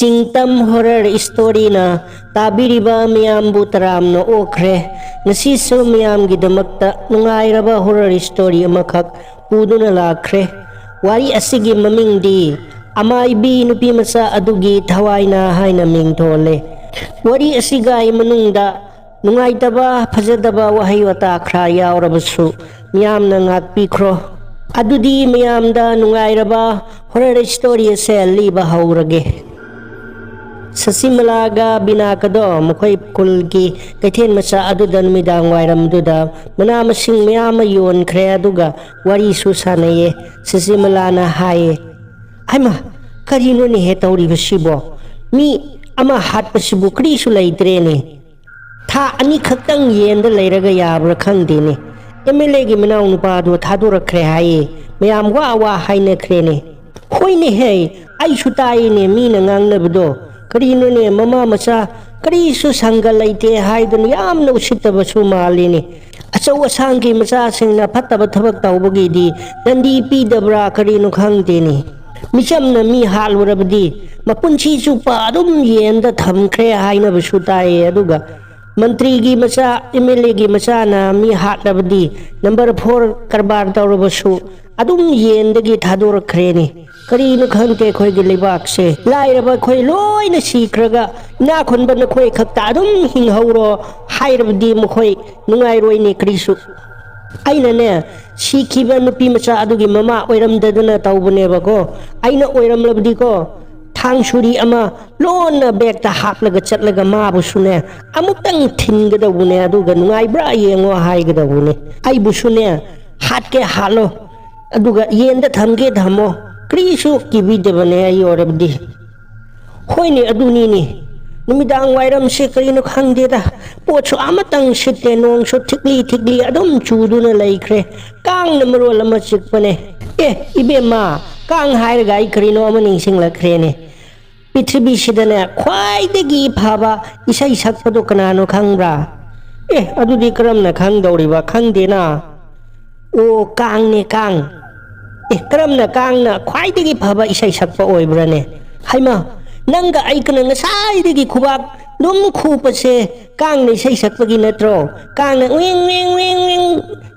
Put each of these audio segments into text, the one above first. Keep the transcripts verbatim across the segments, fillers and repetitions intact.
ꯅꯤꯡꯇꯝ ꯍꯣꯔꯔ ꯁ꯭ꯇꯣꯔꯤꯅ ꯇꯥꯕꯤꯔꯤꯕ ꯃꯤꯌꯥꯝꯕꯨ ꯇꯔꯥꯝꯅ ꯑꯣꯛꯈ꯭ꯔꯦ꯫ ꯉꯁꯤꯁꯨ ꯃꯤꯌꯥꯝꯒꯤꯗꯃꯛꯇ ꯅꯨꯡꯉꯥꯏꯔꯕ ꯍꯣꯔꯔ ꯁ꯭ꯇꯣꯔꯤ ꯑꯃꯈꯛ ꯄꯨꯗꯨꯅ ꯂꯥꯛꯈ꯭ꯔꯦ꯫ ꯋꯥꯔꯤ ꯑꯁꯤꯒꯤ ꯃꯃꯤꯡꯗꯤ ꯑꯃꯥꯏꯕꯤ ꯅꯨꯄꯤ ꯃꯆꯥ ꯑꯗꯨꯒꯤ ꯊꯋꯥꯏꯅ ꯍꯥꯏꯅ ꯃꯤꯡ ꯊꯣꯜꯂꯦ꯫ ꯋꯥꯔꯤ ꯑꯁꯤꯒꯤ ꯃꯅꯨꯡꯗ ꯅꯨꯡꯉꯥꯏꯇꯕ, ꯐꯖꯗꯕ ꯋꯥꯍꯩ ꯋꯥꯇꯥ ꯈꯔ ꯌꯥꯎꯔꯕꯁꯨ ꯃꯤꯌꯥꯝꯅ ꯉꯥꯛꯄꯤꯈ꯭ꯔꯣ꯫ ꯑꯗꯨꯗꯤ ꯃꯤꯌꯥꯝꯗ ꯅꯨꯡꯉꯥꯏꯔꯕ ꯍꯣꯔꯔ ꯁ꯭ꯇꯣꯔꯤ ꯑꯁꯦ ꯂꯤꯕ ꯍꯧꯔꯒꯦ꯫ ꯁꯁꯤꯃꯂꯥꯒ ꯕꯤꯅꯥꯀꯗꯣ ꯃꯈꯣꯏ ꯈꯨꯜꯒꯤ ꯀꯩꯊꯦꯜ ꯃꯆꯥ ꯑꯗꯨꯗ ꯅꯨꯃꯤꯗꯥꯡ ꯋꯥꯏꯔꯝꯗꯨꯗ ꯃꯅꯥ ꯃꯁꯤꯡ ꯃꯌꯥꯝ ꯑꯃ ꯌꯣꯟꯈ꯭ꯔꯦ, ꯑꯗꯨꯒ ꯋꯥꯔꯤꯁꯨ ꯁꯥꯟꯅꯩꯌꯦ꯫ ꯁꯁꯤꯃꯂꯥꯅ ꯍꯥꯏꯌꯦ, "ꯍꯩꯃꯥ, ꯀꯔꯤꯅꯣꯅꯦꯍꯦ ꯇꯧꯔꯤꯕꯁꯤꯕꯣ? ꯃꯤ ꯑꯃ ꯍꯥꯠꯄꯁꯤꯕꯨ ꯀꯔꯤꯁꯨ ꯂꯩꯇ꯭ꯔꯦꯅꯦ꯫ ꯊꯥ ꯑꯅꯤꯈꯛꯇꯪ ꯌꯦꯟꯗ ꯂꯩꯔꯒ ꯌꯥꯕ꯭ꯔꯥ ꯈꯪꯗꯦꯅꯦ꯫ ꯑꯦꯝ ꯑꯦꯜ ꯑꯦꯒꯤ ꯃꯅꯥꯎ ꯅꯨꯄꯥꯗꯣ ꯊꯥꯗꯣꯔꯛꯈ꯭ꯔꯦ ꯍꯥꯏꯌꯦ꯫ ꯃꯌꯥꯝ ꯋꯥ ꯋꯥ ꯍꯥꯏꯅꯈ꯭ꯔꯦꯅꯦ꯫" "ꯍꯣꯏꯅꯦꯍꯦ, ꯑꯩꯁꯨ ꯇꯥꯏꯅꯦ ꯃꯤꯅ ꯉꯥꯡꯅꯕꯗꯣ꯫ ꯀꯔꯤꯅꯣꯅꯦ, ꯃꯃꯥ ꯃꯆꯥ ꯀꯔꯤꯁꯨ ꯁꯪꯒ ꯂꯩꯇꯦ ꯍꯥꯏꯗꯨꯅ ꯌꯥꯝꯅ ꯎꯁꯤꯠꯇꯕꯁꯨ ꯃꯥꯜꯂꯤꯅꯦ꯫ ꯑꯆꯧ ꯑꯁꯥꯡꯒꯤ ꯃꯆꯥꯁꯤꯡꯅ ꯐꯠꯇꯕ ꯊꯕꯛ ꯇꯧꯕꯒꯤꯗꯤ ꯗꯟꯗꯤ ꯄꯤꯗꯕ꯭ꯔꯥ ꯀꯔꯤꯅꯣ ꯈꯪꯗꯦꯅꯦ꯫ ꯃꯤꯆꯝꯅ ꯃꯤ ꯍꯥꯠꯂꯨꯔꯕꯗꯤ ꯃꯄꯨꯟꯁꯤ ꯆꯨꯞꯄ ꯑꯗꯨꯝ ꯌꯦꯟꯗ ꯊꯝꯈ꯭ꯔꯦ ꯍꯥꯏꯅꯕꯁꯨ ꯇꯥꯏꯌꯦ꯫ ꯑꯗꯨꯒ ꯃꯟꯇ꯭ꯔꯤꯒꯤ ꯃꯆꯥ, ꯑꯦꯝ ꯑꯦꯜ ꯑꯦꯒꯤ ꯃꯆꯥꯅ ꯃꯤ ꯍꯥꯠꯂꯕꯗꯤ ꯅꯝꯕꯔ ꯐꯣꯔ ꯀꯔꯕꯥꯔ ꯇꯧꯔꯕꯁꯨ ꯑꯗꯨꯝ ꯌꯦꯟꯗꯒꯤ ꯊꯥꯗꯣꯔꯛꯈ꯭ꯔꯦꯅꯦ꯫ ꯀꯔꯤꯅꯣ ꯈꯪꯗꯦ ꯑꯩꯈꯣꯏꯒꯤ ꯂꯩꯕꯥꯛꯁꯦ꯫ ꯂꯥꯏꯔꯕ ꯑꯩꯈꯣꯏ ꯂꯣꯏꯅ ꯁꯤꯈ꯭ꯔꯒ ꯏꯅꯥꯛ ꯈꯨꯟꯕ ꯅꯈꯣꯏ ꯈꯛꯇ ꯑꯗꯨꯝ ꯍꯤꯡꯍꯧꯔꯣ ꯍꯥꯏꯔꯕꯗꯤ ꯃꯈꯣꯏ ꯅꯨꯡꯉꯥꯏꯔꯣꯏꯅꯦ ꯀꯔꯤꯁꯨ꯫" ꯑꯩꯅꯅꯦ, ꯁꯤꯈꯤꯕ ꯅꯨꯄꯤ ꯃꯆꯥ ꯑꯗꯨꯒꯤ ꯃꯃꯥ ꯑꯣꯏꯔꯝꯗꯗꯅ ꯇꯧꯕꯅꯦꯕꯀꯣ꯫ ꯑꯩꯅ ꯑꯣꯏꯔꯝꯂꯕꯗꯤꯀꯣ, ꯊꯥꯡ ꯁꯨꯔꯤ ꯑꯃ ꯂꯣꯟꯅ ꯕꯦꯛꯇ ꯍꯥꯞꯂꯒ ꯆꯠꯂꯒ ꯃꯥꯕꯨꯁꯨꯅꯦ ꯑꯃꯨꯛꯇꯪ ꯊꯤꯟꯒꯗꯧꯕꯅꯦ, ꯑꯗꯨꯒ "ꯅꯨꯡꯉꯥꯏꯕ꯭ꯔꯥ ꯌꯦꯡꯉꯣ" ꯍꯥꯏꯒꯗꯧꯕꯅꯦ꯫ ꯑꯩꯕꯨꯁꯨꯅꯦ ꯍꯥꯠꯀꯦ ꯍꯥꯠꯂꯣ, ꯑꯗꯨꯒ ꯌꯦꯟꯗ ꯊꯝꯒꯦ ꯊꯝꯃꯣ, ꯀꯔꯤꯁꯨ ꯀꯤꯕꯤꯗꯕꯅꯦ ꯑꯩ ꯑꯣꯏꯔꯕꯗꯤ꯫ ꯍꯣꯏꯅꯦ, ꯑꯗꯨꯅꯤꯅꯦ꯫ ꯅꯨꯃꯤꯗꯥꯡ ꯋꯥꯏꯔꯝꯁꯦ ꯀꯔꯤꯅꯣ ꯈꯪꯗꯦꯗ, ꯄꯣꯠꯁꯨ ꯑꯃꯇꯪ ꯁꯤꯠꯇꯦ, ꯅꯣꯡꯁꯨ ꯊꯤꯛꯂꯤ ꯊꯤꯛꯂꯤ ꯑꯗꯨꯝ ꯆꯨꯗꯨꯅ ꯂꯩꯈ꯭ꯔꯦ, ꯀꯥꯡꯅ ꯃꯔꯣꯜ ꯑꯃ ꯆꯤꯛꯄꯅꯦ꯫ ꯑꯦ, ꯏꯕꯦꯝꯃ, ꯀꯥꯡ ꯍꯥꯏꯔꯒ ꯑꯩ ꯀꯔꯤꯅꯣ ꯑꯃ ꯅꯤꯡꯁꯤꯡꯂꯛꯈ꯭ꯔꯦꯅꯦ꯫ ꯄ꯭ꯔꯤꯊꯤꯕꯤꯁꯤꯗꯅꯦ ꯈ꯭ꯋꯥꯏꯗꯒꯤ ꯐꯕ ꯏꯁꯩ ꯁꯛꯄꯗꯣ ꯀꯅꯥꯅꯣ ꯈꯪꯕ꯭ꯔꯥ? ꯑꯦ, ꯑꯗꯨꯗꯤ ꯀꯔꯝꯅ ꯈꯪꯗꯧꯔꯤꯕ? ꯈꯪꯗꯦꯅ꯫ ꯑꯣ, ꯀꯥꯡꯅꯦ, ꯀꯥꯡ꯫ ꯑꯦ, ꯀꯔꯝꯅ ꯀꯥꯡꯅ ꯈ꯭ꯋꯥꯏꯗꯒꯤ ꯐꯕ ꯏꯁꯩ ꯁꯛꯄ ꯑꯣꯏꯕ꯭ꯔꯥꯅꯦ? ꯍꯩꯃꯥ, ꯅꯪꯒ ꯑꯩꯒꯅ ꯉꯁꯥꯏꯗꯒꯤ ꯈꯨꯕꯥꯛ ꯑꯗꯨꯝ ꯈꯨꯕꯁꯦ ꯀꯥꯡꯅ ꯏꯁꯩ ꯁꯛꯄꯒꯤ ꯅꯠꯇ꯭ꯔꯣ? ꯀꯥꯡꯅ ꯋꯤꯡ ꯋꯤꯡ ꯋꯤꯡ ꯋꯤꯡ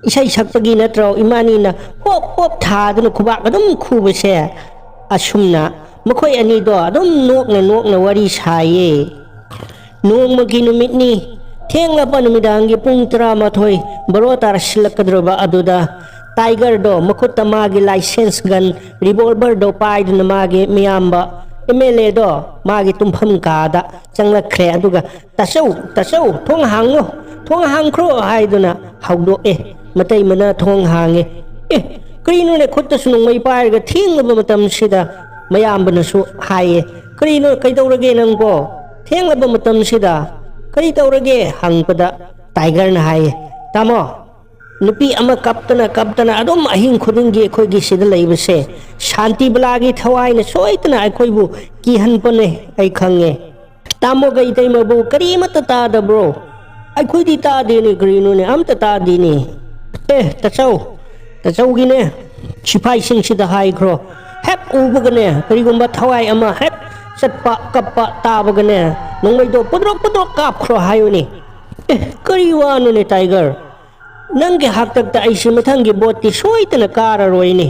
ꯏꯁꯩ ꯁꯛꯄꯒꯤ ꯅꯠꯇ꯭ꯔꯣ? ꯏꯃꯥꯅꯤꯅ ꯄꯣꯞ ꯄꯣꯞ ꯊꯥꯗꯨꯅ ꯈꯨꯕꯥꯛ ꯑꯗꯨꯝ ꯈꯨꯕꯁꯦ꯫ ꯑꯁꯨꯝꯅ ꯃꯈꯣꯏ ꯑꯅꯤꯗꯣ ꯑꯗꯨꯝ ꯅꯣꯛꯅ ꯅꯣꯛꯅ ꯋꯥꯔꯤ ꯁꯥꯏꯌꯦ꯫ ꯅꯣꯡꯃꯒꯤ ꯅꯨꯃꯤꯠꯅꯤ꯫ ꯊꯦꯡꯂꯕ ꯅꯨꯃꯤꯗꯥꯡꯒꯤ ꯄꯨꯡ ꯇꯔꯥꯃꯥꯊꯣꯏ, ꯕꯥꯔꯣ ꯇꯥꯔꯁꯤꯜꯂꯛꯀꯗꯧꯔꯕ ꯑꯗꯨꯗ ꯇꯥꯏꯒꯔꯗꯣ ꯃꯈꯨꯠꯇ ꯃꯥꯒꯤ ꯂꯥꯏꯁꯦꯟꯁ ꯒꯟ, ꯔꯤꯚꯣꯜꯚꯔꯗꯣ ꯄꯥꯏꯗꯨꯅ ꯃꯥꯒꯤ ꯃꯌꯥꯝꯕ ꯑꯦꯝ ꯑꯦꯜ ꯑꯦꯗꯣ ꯃꯥꯒꯤ ꯇꯨꯝꯐꯝ ꯀꯥꯗ ꯆꯪꯂꯛꯈ꯭ꯔꯦ꯫ ꯑꯗꯨꯒ "ꯇꯥꯆꯧ, ꯇꯥꯆꯧ, ꯊꯣꯡ ꯍꯥꯡꯉꯣ, ꯊꯣꯡ ꯍꯥꯡꯈ꯭ꯔꯣ" ꯍꯥꯏꯗꯨꯅ ꯍꯧꯗꯣꯛꯑꯦ꯫ ꯃꯇꯩ ꯃꯅꯥ ꯊꯣꯡ ꯍꯥꯡꯉꯦ꯫ "ꯑꯦ, ꯀꯔꯤꯅꯣꯅꯦ, ꯈꯨꯠꯇꯁꯨ ꯅꯣꯡꯃꯩ ꯄꯥꯏꯔꯒ ꯊꯦꯡꯂꯕ ꯃꯇꯝꯁꯤꯗ?" ꯃꯌꯥꯝꯕꯅꯁꯨ ꯍꯥꯏꯌꯦ꯫ "ꯀꯔꯤꯅꯣ, ꯀꯩꯗꯧꯔꯒꯦ ꯅꯪꯕꯣ? ꯊꯦꯡꯂꯕ ꯃꯇꯝꯁꯤꯗ ꯀꯔꯤ ꯇꯧꯔꯒꯦ?" ꯍꯪꯕꯗ ꯇꯥꯏꯒꯔꯅ ꯍꯥꯏꯌꯦ, "ꯇꯥꯃꯣ, ꯅꯨꯄꯤ ꯑꯃ ꯀꯞꯇꯅ ꯀꯞꯇꯅ ꯑꯗꯨꯝ ꯑꯍꯤꯡ ꯈꯨꯗꯤꯡꯒꯤ ꯑꯩꯈꯣꯏꯒꯤ ꯁꯤꯗ ꯂꯩꯕꯁꯦ ꯁꯥꯟꯇꯤ ꯕꯂꯥꯒꯤ ꯊꯋꯥꯏꯅ ꯁꯣꯏꯗꯅ ꯑꯩꯈꯣꯏꯕꯨ ꯀꯤꯍꯟꯕꯅꯦ, ꯑꯩ ꯈꯪꯉꯦ꯫ ꯇꯥꯃꯣꯒ ꯏꯇꯩꯃꯕꯨ ꯀꯔꯤꯃꯠꯇ ꯇꯥꯗꯕ꯭ꯔꯣ? ꯑꯩꯈꯣꯏꯗꯤ ꯇꯥꯗꯦꯅꯦ, ꯀꯔꯤꯅꯣꯅꯦ, ꯑꯝꯇ ꯇꯥꯗꯦꯅꯦ꯫ ꯑꯦ, ꯇꯥꯆꯧ, ꯇꯥꯆꯧꯒꯤꯅꯦ ꯁꯤꯐꯥꯏꯁꯤꯡꯁꯤꯗ ꯍꯥꯏꯈ꯭ꯔꯣ, ꯍꯦꯛ ꯎꯕꯒꯅꯦ, ꯀꯔꯤꯒꯨꯝꯕ ꯊꯋꯥꯏ ꯑꯃ ꯍꯦꯛ ꯆꯠꯄ ꯀꯞꯄ ꯇꯥꯕꯒꯅꯦ, ꯅꯣꯡꯃꯩꯗꯣ ꯄꯨꯗ꯭ꯔꯣꯛ ꯄꯨꯗ꯭ꯔꯣꯛ ꯀꯥꯞꯈ꯭ꯔꯣ ꯍꯥꯏꯌꯨꯅꯦ"꯫ "ꯑꯦ, ꯀꯔꯤ ꯋꯥꯅꯣꯅꯦ ꯇꯥꯏꯒꯔ? ꯅꯪꯒꯤ ꯍꯥꯛꯇꯛꯇ ꯑꯩꯁꯦ ꯃꯊꯪꯒꯤ ꯚꯣꯠꯇꯤ ꯁꯣꯏꯗꯅ ꯀꯥꯔꯔꯣꯏꯅꯦ꯫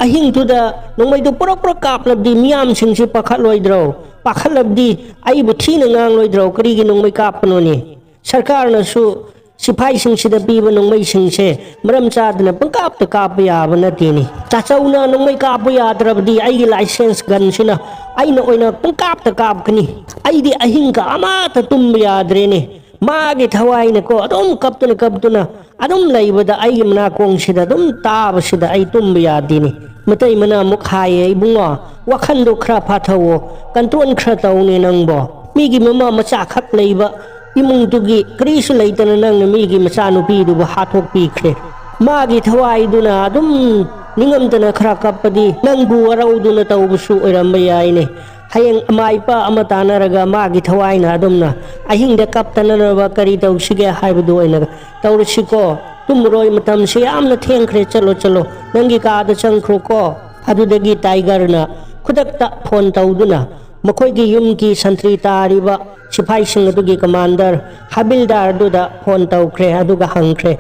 ꯑꯍꯤꯡꯗꯨꯗ ꯅꯣꯡꯃꯩꯗꯨ ꯄꯨꯔꯛ ꯄꯨꯔꯛ ꯀꯥꯞꯂꯕꯗꯤ ꯃꯤꯌꯥꯝꯁꯤꯡꯁꯤ ꯄꯥꯈꯠꯂꯣꯏꯗ꯭ꯔꯣ? ꯄꯥꯈꯠꯂꯕꯗꯤ ꯑꯩꯕꯨ ꯊꯤꯅ ꯉꯥꯡꯂꯣꯏꯗ꯭ꯔꯣ? ꯀꯔꯤꯒꯤ ꯅꯣꯡꯃꯩ ꯀꯥꯞꯄꯅꯣꯅꯦ? ꯁꯔꯀꯥꯔꯅꯁꯨ ꯁꯤꯐꯥꯏꯁꯤꯡꯁꯤꯗ ꯄꯤꯕ ꯅꯣꯡꯃꯩꯁꯤꯡꯁꯦ ꯃꯔꯝ ꯆꯥꯗꯅ ꯄꯪꯀꯥꯞꯇ ꯀꯥꯞꯄ ꯌꯥꯕ ꯅꯠꯇꯦꯅꯦ꯫ ꯇꯥꯆꯧꯅ ꯅꯣꯡꯃꯩ ꯀꯥꯞꯄ ꯌꯥꯗ꯭ꯔꯕꯗꯤ ꯑꯩꯒꯤ ꯂꯥꯏꯁꯦꯟꯁ ꯒꯟꯁꯤꯅ ꯑꯩꯅ ꯑꯣꯏꯅ ꯄꯪꯀꯥꯞꯇ ꯀꯥꯞꯀꯅꯤ꯫ ꯑꯩꯗꯤ ꯑꯍꯤꯡꯒ ꯑꯃꯠꯇ ꯇꯨꯝꯕ ꯌꯥꯗ꯭ꯔꯦꯅꯦ"꯫ ꯃꯥꯒꯤ ꯊꯋꯥꯏꯅꯀꯣ ꯑꯗꯨꯝ ꯀꯞꯇꯨꯅ ꯀꯞꯇꯨꯅ ꯑꯗꯨꯝ ꯂꯩꯕꯗ ꯑꯩꯒꯤ ꯃꯅꯥꯀꯣꯡꯁꯤꯗ ꯑꯗꯨꯝ ꯇꯥꯕꯁꯤꯗ ꯑꯩ ꯇꯨꯝꯕ ꯌꯥꯗꯦꯅꯦ꯫ ꯃꯇꯩ ꯃꯅꯥ ꯑꯃꯨꯛ ꯍꯥꯏꯌꯦ, "ꯏꯕꯨꯡꯉꯣ, ꯋꯥꯈꯟꯗꯣ ꯈꯔ ꯐꯥꯊꯧꯋꯣ, ꯀꯟꯇ꯭ꯔꯣꯜ ꯈꯔ ꯇꯧꯅꯦ ꯅꯪꯕꯣ꯫ ꯃꯤꯒꯤ ꯃꯃꯥ ꯃꯆꯥꯈꯛ ꯂꯩꯕ ꯏꯃꯨꯡꯗꯨꯒꯤ ꯀꯔꯤꯁꯨ ꯂꯩꯇꯅ ꯅꯪꯅ ꯃꯤꯒꯤ ꯃꯆꯥꯅꯨꯄꯤꯗꯨꯕꯨ ꯍꯥꯠꯇꯣꯛꯄꯤꯈ꯭ꯔꯦ꯫ ꯃꯥꯒꯤ ꯊꯋꯥꯏꯗꯨꯅ ꯑꯗꯨꯝ ꯅꯤꯡꯉꯝꯗꯅ ꯈꯔ ꯀꯞꯄꯗꯤ ꯅꯪꯕꯨ ꯋꯥꯔꯧꯗꯨꯅ ꯇꯧꯕꯁꯨ ꯑꯣꯏꯔꯝꯕ ꯌꯥꯏꯅꯦ꯫ ꯍꯌꯦꯡ ꯑꯃꯥ ꯏꯄꯥ ꯑꯃ ꯇꯥꯟꯅꯔꯒ ꯃꯥꯒꯤ ꯊꯋꯥꯏꯅ ꯑꯗꯨꯝꯅ ꯑꯍꯤꯡꯗ ꯀꯞꯇꯅꯅꯕ ꯀꯔꯤ ꯇꯧꯁꯤꯒꯦ ꯍꯥꯏꯕꯗꯨ ꯑꯣꯏꯅ ꯇꯧꯔꯁꯤꯀꯣ꯫ ꯇꯨꯝꯃꯔꯣꯏ, ꯃꯇꯝꯁꯤ ꯌꯥꯝꯅ ꯊꯦꯡꯈ꯭ꯔꯦ, ꯆꯠꯂꯣ, ꯆꯠꯂꯣ, ꯅꯪꯒꯤ ꯀꯥꯗ ꯆꯪꯈ꯭ꯔꯣꯀꯣ"꯫ ꯑꯗꯨꯗꯒꯤ ꯇꯥꯏꯒꯔꯅ ꯈꯨꯗꯛꯇ ꯐꯣꯟ ꯇꯧꯗꯨꯅ ꯃꯈꯣꯏꯒꯤ ꯌꯨꯝꯒꯤ ꯁꯟꯇ꯭ꯔꯤ ꯇꯥꯔꯤꯕ ꯁꯤꯐꯥꯏꯁꯤꯡ ꯑꯗꯨꯒꯤ ꯀꯃꯥꯟꯗꯔ ꯍꯥꯕꯤꯜꯗꯥꯔꯗꯨꯗ ꯐꯣꯟ ꯇꯧꯈ꯭ꯔꯦ, ꯑꯗꯨꯒ ꯍꯪꯈ꯭ꯔꯦ,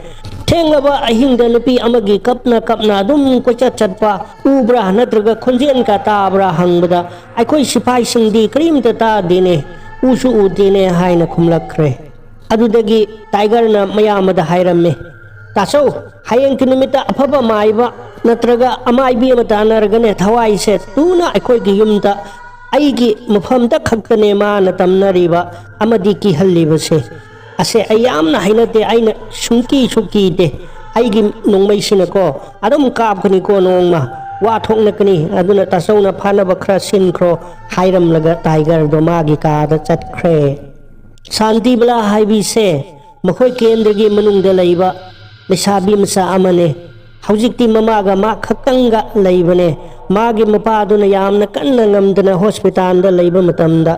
"ꯊꯦꯡꯂꯕ ꯑꯍꯤꯡꯗ ꯅꯨꯄꯤ ꯑꯃꯒꯤ ꯀꯞꯅ ꯀꯞꯅ ꯑꯗꯨꯝ ꯀꯣꯏꯆꯠ ꯆꯠꯄ ꯎꯕ꯭ꯔꯥ, ꯅꯠꯇ꯭ꯔꯒ ꯈꯣꯟꯖꯦꯜꯒ ꯇꯥꯕ꯭ꯔꯥ?" ꯍꯪꯕꯗ, "ꯑꯩꯈꯣꯏ ꯁꯤꯐꯥꯏꯁꯤꯡꯗꯤ ꯀꯔꯤꯝꯇ ꯇꯥꯗꯦꯅꯦ, ꯎꯁꯨ ꯎꯗꯦꯅꯦ" ꯍꯥꯏꯅ ꯈꯨꯝꯂꯛꯈ꯭ꯔꯦ꯫ ꯑꯗꯨꯗꯒꯤ ꯇꯥꯏꯒꯔꯅ ꯃꯌꯥꯝꯕꯗ ꯍꯥꯏꯔꯝꯃꯤ, "ꯇꯥꯆꯧ, ꯍꯌꯦꯡꯒꯤ ꯅꯨꯃꯤꯠꯇ ꯑꯐꯕ ꯃꯥꯏꯕ ꯅꯠꯇ꯭ꯔꯒ ꯑꯃꯥꯏꯕꯤ ꯑꯃ ꯇꯥꯟꯅꯔꯒꯅꯦ, ꯊꯋꯥꯏꯁꯦ ꯇꯨꯅ ꯑꯩꯈꯣꯏꯒꯤ ꯌꯨꯝꯗ ꯑꯩꯒꯤ ꯃꯐꯝꯗ ꯈꯛꯇꯅꯦ ꯃꯥꯅ ꯇꯝꯅꯔꯤꯕ ꯑꯃꯗꯤ ꯀꯤꯍꯜꯂꯤꯕꯁꯦ꯫ ꯑꯁꯦ ꯑꯩ ꯌꯥꯝꯅ ꯍꯩꯅꯗꯦ, ꯑꯩꯅ ꯁꯨꯡꯀꯤꯁꯨ ꯀꯤꯗꯦ꯫ ꯑꯩꯒꯤ ꯅꯣꯡꯃꯩꯁꯤꯅꯀꯣ ꯑꯗꯨꯝ ꯀꯥꯞꯀꯅꯤꯀꯣ ꯅꯣꯡꯃ, ꯋꯥ ꯊꯣꯛꯅꯀꯅꯤ, ꯑꯗꯨꯅ ꯇꯥꯆꯧꯅ ꯐꯥꯅꯕ ꯈꯔ ꯁꯤꯟꯈ꯭ꯔꯣ" ꯍꯥꯏꯔꯝꯂꯒ ꯇꯥꯏꯒꯔꯗꯣ ꯃꯥꯒꯤ ꯀꯥꯗ ꯆꯠꯈ꯭ꯔꯦ꯫ ꯁꯥꯟꯇꯤꯕꯂꯥ ꯍꯥꯏꯕꯤꯁꯦ ꯃꯈꯣꯏ ꯀꯦꯟꯗ꯭ꯔꯒꯤ ꯃꯅꯨꯡꯗ ꯂꯩꯕ ꯂꯩꯁꯥꯕꯤ ꯃꯆꯥ ꯑꯃꯅꯦ꯫ ꯍꯧꯖꯤꯛꯇꯤ ꯃꯃꯥꯒ ꯃꯥ ꯈꯛꯇꯪꯒ ꯂꯩꯕꯅꯦ꯫ ꯃꯥꯒꯤ ꯃꯄꯥꯗꯨꯅ ꯌꯥꯝꯅ ꯀꯟꯅ ꯉꯝꯗꯅ ꯍꯣꯁꯄꯤꯇꯥꯜꯗ ꯂꯩꯕ ꯃꯇꯝꯗ,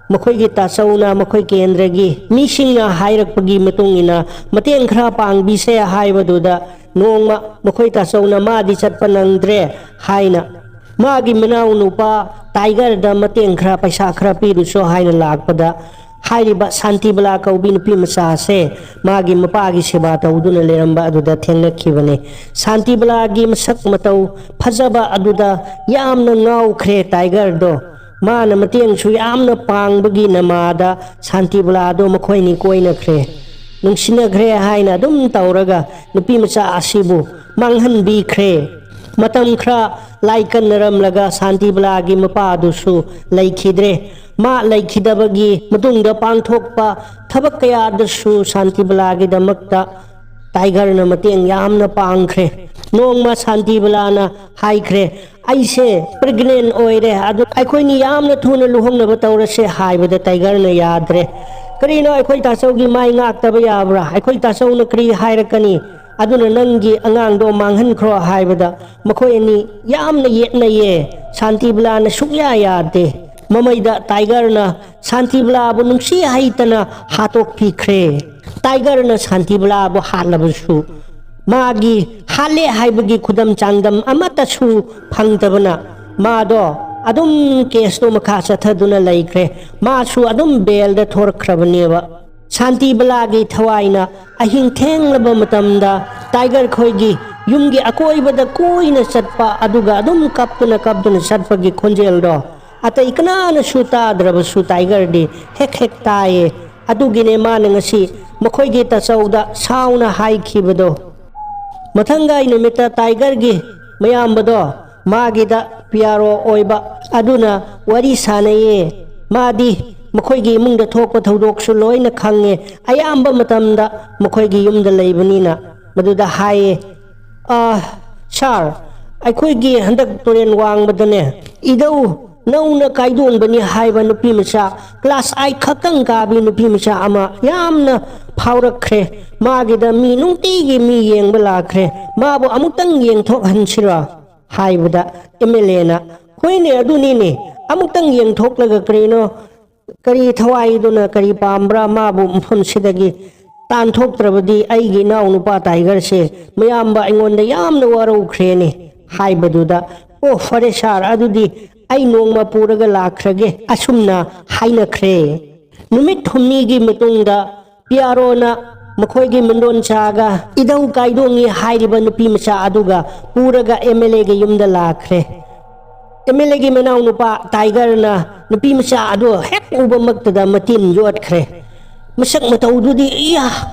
ꯃꯈꯣꯏꯒꯤ ꯇꯥꯆꯧꯅ ꯃꯈꯣꯏ ꯀꯦꯟꯗ꯭ꯔꯒꯤ ꯃꯤꯁꯤꯡꯅ ꯍꯥꯏꯔꯛꯄꯒꯤ ꯃꯇꯨꯡ ꯏꯟꯅ ꯃꯇꯦꯡ ꯈꯔ ꯄꯥꯡꯕꯤꯁꯦ ꯍꯥꯏꯕꯗꯨꯗ, ꯅꯣꯡꯃ ꯃꯈꯣꯏ ꯇꯥꯆꯧꯅ ꯃꯥꯗꯤ ꯆꯠꯄ ꯅꯪꯗ꯭ꯔꯦ ꯍꯥꯏꯅ ꯃꯥꯒꯤ ꯃꯅꯥꯎ ꯅꯨꯄꯥ ꯇꯥꯏꯒꯔꯗ ꯃꯇꯦꯡ ꯈꯔ, ꯄꯩꯁꯥ ꯈꯔ ꯄꯤꯔꯨꯁꯣ ꯍꯥꯏꯅ ꯂꯥꯛꯄꯗ, ꯍꯥꯏꯔꯤꯕ ꯁꯥꯟꯇꯤꯕꯂꯥ ꯀꯧꯕꯤ ꯅꯨꯄꯤ ꯃꯆꯥꯁꯦ ꯃꯥꯒꯤ ꯃꯄꯥꯒꯤ ꯁꯦꯕꯥ ꯇꯧꯗꯨꯅ ꯂꯩꯔꯝꯕ ꯑꯗꯨꯗ ꯊꯦꯡꯅꯈꯤꯕꯅꯤ꯫ ꯁꯥꯟꯇꯤꯕꯂꯥꯒꯤ ꯃꯁꯛ ꯃꯇꯧ ꯐꯖꯕ ꯑꯗꯨꯗ ꯌꯥꯝꯅ ꯉꯥꯎꯈ꯭ꯔꯦ ꯇꯥꯏꯒꯔꯗꯣ꯫ ꯃꯥꯅ ꯃꯇꯦꯡꯁꯨ ꯌꯥꯝꯅ ꯄꯥꯡꯕꯒꯤ ꯅꯃꯥꯗ ꯁꯥꯟꯇꯤꯕꯂꯥꯗꯣ ꯃꯈꯣꯏꯅꯤ ꯀꯣꯏꯅꯈ꯭ꯔꯦ꯫ ꯅꯨꯡꯁꯤꯅꯈ꯭ꯔꯦ ꯍꯥꯏꯅ ꯑꯗꯨꯝ ꯇꯧꯔꯒ ꯅꯨꯄꯤ ꯃꯆꯥ ꯑꯁꯤꯕꯨ ꯃꯥꯡꯍꯟꯕꯤꯈ꯭ꯔꯦ꯫ ꯃꯇꯝ ꯈꯔ ꯂꯥꯏꯀꯟꯅꯔꯝꯂꯒ ꯁꯥꯟꯇꯤꯕꯂꯥꯒꯤ ꯃꯄꯥꯗꯨꯁꯨ ꯂꯩꯈꯤꯗ꯭ꯔꯦ꯫ ꯃꯥ ꯂꯩꯈꯤꯗꯕꯒꯤ ꯃꯇꯨꯡꯗ ꯄꯥꯡꯊꯣꯛꯄ ꯊꯕꯛ ꯀꯌꯥꯗꯁꯨ ꯁꯥꯟꯇꯤꯕꯂꯥꯒꯤꯗꯃꯛꯇ ꯇꯥꯏꯒꯔꯅ ꯃꯇꯦꯡ ꯌꯥꯝꯅ ꯄꯥꯡꯈ꯭ꯔꯦ꯫ ꯅꯣꯡꯃ ꯁꯥꯟꯇꯤꯕꯂꯥꯅ ꯍꯥꯏꯈ꯭ꯔꯦ, "ꯑꯩꯁꯦ ꯄ꯭ꯔꯦꯒꯅꯦꯟ ꯑꯣꯏꯔꯦ, ꯑꯗꯨ ꯑꯩꯈꯣꯏꯅꯤ ꯌꯥꯝꯅ ꯊꯨꯅ ꯂꯨꯍꯣꯡꯅꯕ ꯇꯧꯔꯁꯦ" ꯍꯥꯏꯕꯗ ꯇꯥꯏꯒꯔꯅ ꯌꯥꯗ꯭ꯔꯦ꯫ "ꯀꯔꯤꯅꯣ, ꯑꯩꯈꯣꯏ ꯇꯥꯆꯧꯒꯤ ꯃꯥꯏ ꯉꯥꯛꯇꯕ ꯌꯥꯕ꯭ꯔꯥ? ꯑꯩꯈꯣꯏ ꯇꯥꯆꯧꯅ ꯀꯔꯤ ꯍꯥꯏꯔꯛꯀꯅꯤ? ꯑꯗꯨꯅ ꯅꯪꯒꯤ ꯑꯉꯥꯡꯗꯣ ꯃꯥꯡꯍꯟꯈ꯭ꯔꯣ" ꯍꯥꯏꯕꯗ ꯃꯈꯣꯏ ꯑꯅꯤ ꯌꯥꯝꯅ ꯌꯦꯠꯅꯩꯌꯦ꯫ ꯁꯥꯟꯇꯤꯕꯂꯥꯅ ꯁꯨꯛꯌꯥ ꯌꯥꯗꯦ꯫ ꯃꯃꯩꯗ ꯇꯥꯏꯒꯔꯅ ꯁꯥꯟꯇꯤꯕꯂꯥꯕꯨ ꯅꯨꯡꯁꯤ ꯍꯩꯇꯅ ꯍꯥꯠꯇꯣꯛꯄꯤꯈ꯭ꯔꯦ꯫ ꯇꯥꯏꯒꯔꯅ ꯁꯥꯟꯇꯤꯕꯂꯥꯕꯨ ꯍꯥꯠꯂꯕꯁꯨ ꯃꯥꯒꯤ ꯍꯥꯠꯂꯦ ꯍꯥꯏꯕꯒꯤ ꯈꯨꯗꯝ ꯆꯥꯡꯗꯝ ꯑꯃꯠꯇꯁꯨ ꯐꯪꯗꯕꯅ ꯃꯥꯗꯣ ꯑꯗꯨꯝ ꯀꯦꯁꯇꯣ ꯃꯈꯥ ꯆꯠꯊꯗꯨꯅ ꯂꯩꯈ꯭ꯔꯦ꯫ ꯃꯥꯁꯨ ꯑꯗꯨꯝ ꯕꯦꯜꯗ ꯊꯣꯔꯛꯈ꯭ꯔꯕꯅꯦꯕ꯫ ꯁꯥꯟꯇꯤ ꯕꯂꯥꯒꯤ ꯊꯋꯥꯏꯅ ꯑꯍꯤꯡ ꯊꯦꯡꯂꯕ ꯃꯇꯝꯗ ꯇꯥꯏꯒꯔ ꯈꯣꯏꯒꯤ ꯌꯨꯝꯒꯤ ꯑꯀꯣꯏꯕꯗ ꯀꯣꯏꯅ ꯆꯠꯄ, ꯑꯗꯨꯒ ꯑꯗꯨꯝ ꯀꯞꯇꯨꯅ ꯀꯞꯇꯨꯅ ꯆꯠꯄꯒꯤ ꯈꯣꯟꯖꯦꯜꯗꯣ ꯑꯇꯩ ꯀꯅꯥꯅꯁꯨ ꯇꯥꯗ꯭ꯔꯕꯁꯨ ꯇꯥꯏꯒꯔꯗꯤ ꯍꯦꯛ ꯍꯦꯛ ꯇꯥꯏꯌꯦ꯫ ꯑꯗꯨꯒꯤꯅꯦ ꯃꯥꯅ ꯉꯁꯤ ꯃꯈꯣꯏꯒꯤ ꯇꯥꯆꯧꯗ ꯁꯥꯎꯅ ꯍꯥꯏꯈꯤꯕꯗꯣ꯫ ꯃꯊꯪꯒꯥꯏ ꯅꯨꯃꯤꯠꯇ ꯇꯥꯏꯒꯔꯒꯤ ꯃꯌꯥꯝꯕꯗꯣ ꯃꯥꯒꯤꯗ ꯄꯤꯌꯥꯔꯣ ꯑꯣꯏꯕ ꯑꯗꯨꯅ ꯋꯥꯔꯤ ꯁꯥꯟꯅꯩꯌꯦ꯫ ꯃꯥꯗꯤ ꯃꯈꯣꯏꯒꯤ ꯏꯃꯨꯡꯗ ꯊꯣꯛꯄ ꯊꯧꯗꯣꯛꯁꯨ ꯂꯣꯏꯅ ꯈꯪꯉꯦ꯫ ꯑꯌꯥꯝꯕ ꯃꯇꯝꯗ ꯃꯈꯣꯏꯒꯤ ꯌꯨꯝꯗ ꯂꯩꯕꯅꯤꯅ꯫ ꯃꯗꯨꯗ ꯍꯥꯏꯌꯦ, "ꯑ, ꯁꯥꯔ, ꯑꯩꯈꯣꯏꯒꯤ ꯍꯟꯗꯛ ꯇꯨꯔꯦꯟ ꯋꯥꯡꯃꯗꯅꯦ, ꯏꯙꯧ ꯅꯧꯅ ꯀꯥꯏꯗꯣꯡꯕꯅꯤ ꯍꯥꯏꯕ ꯅꯨꯄꯤ ꯃꯆꯥ, ꯀ꯭ꯂꯥꯁ ꯑꯥꯏꯠ ꯈꯛꯇꯪ ꯀꯥꯕꯤ ꯅꯨꯄꯤ ꯃꯆꯥ ꯑꯃ ꯌꯥꯝꯅ ꯐꯥꯎꯔꯛꯈ꯭ꯔꯦ꯫ ꯃꯥꯒꯤꯗ ꯃꯤ ꯅꯨꯡꯇꯤꯒꯤ ꯃꯤ ꯌꯦꯡꯕ ꯂꯥꯛꯈ꯭ꯔꯦ꯫ ꯃꯥꯕꯨ ꯑꯃꯨꯛꯇꯪ ꯌꯦꯡꯊꯣꯛꯍꯟꯁꯤꯔꯣ?" ꯍꯥꯏꯕꯗ ꯑꯦꯝ ꯑꯦꯜ ꯑꯦꯅ, "ꯍꯣꯏꯅꯦ, ꯑꯗꯨꯅꯤꯅꯦ, ꯑꯃꯨꯛꯇꯪ ꯌꯦꯡꯊꯣꯛꯂꯒ ꯀꯔꯤꯅꯣ, ꯀꯔꯤ ꯊꯋꯥꯏꯗꯨꯅ ꯀꯔꯤ ꯄꯥꯝꯕ꯭ꯔꯥ? ꯃꯥꯕꯨ ꯃꯐꯝꯁꯤꯗꯒꯤ ꯇꯥꯟꯊꯣꯛꯇ꯭ꯔꯕꯗꯤ ꯑꯩꯒꯤ ꯏꯅꯥꯎꯅꯨꯄꯥ ꯇꯥꯏꯒꯔꯁꯦ ꯃꯌꯥꯝꯕ ꯑꯩꯉꯣꯟꯗ ꯌꯥꯝꯅ ꯋꯥꯔꯧꯈ꯭ꯔꯦꯅꯦ" ꯍꯥꯏꯕꯗꯨꯗ, "ꯑꯣ, ꯐꯔꯦ ꯁꯥꯔ, ꯑꯗꯨꯗꯤ ꯑꯩ ꯅꯣꯡꯃ ꯄꯨꯔꯒ ꯂꯥꯛꯈ꯭ꯔꯒꯦ"꯫ ꯑꯁꯨꯝꯅ ꯍꯥꯏꯅꯈ꯭ꯔꯦ꯫ ꯅꯨꯃꯤꯠ ꯍꯨꯝꯅꯤꯒꯤ ꯃꯇꯨꯡꯗ ꯄꯤꯌꯥꯔꯣꯅ ꯃꯈꯣꯏꯒꯤ ꯃꯤꯡꯗꯣꯟꯆꯥꯒ ꯏꯙꯧ ꯀꯥꯏꯗꯣꯡꯉꯤ ꯍꯥꯏꯔꯤꯕ ꯅꯨꯄꯤ ꯃꯆꯥ ꯑꯗꯨꯒ ꯄꯨꯔꯒ ꯑꯦꯝ ꯑꯦꯜ ꯑꯦꯒꯤ ꯌꯨꯝꯗ ꯂꯥꯛꯈ꯭ꯔꯦ꯫ ꯑꯦꯝ ꯑꯦꯜ ꯑꯦꯒꯤ ꯃꯅꯥꯎꯅꯨꯄꯥ ꯇꯥꯏꯒꯔꯅ ꯅꯨꯄꯤ ꯃꯆꯥ ꯑꯗꯨ ꯍꯦꯛ ꯎꯕꯃꯛꯇꯗ ꯃꯇꯤꯟ ꯌꯣꯠꯈ꯭ꯔꯦ꯫ ꯃꯁꯛ ꯃꯇꯧꯗꯨꯗꯤ, ꯏꯌꯥ,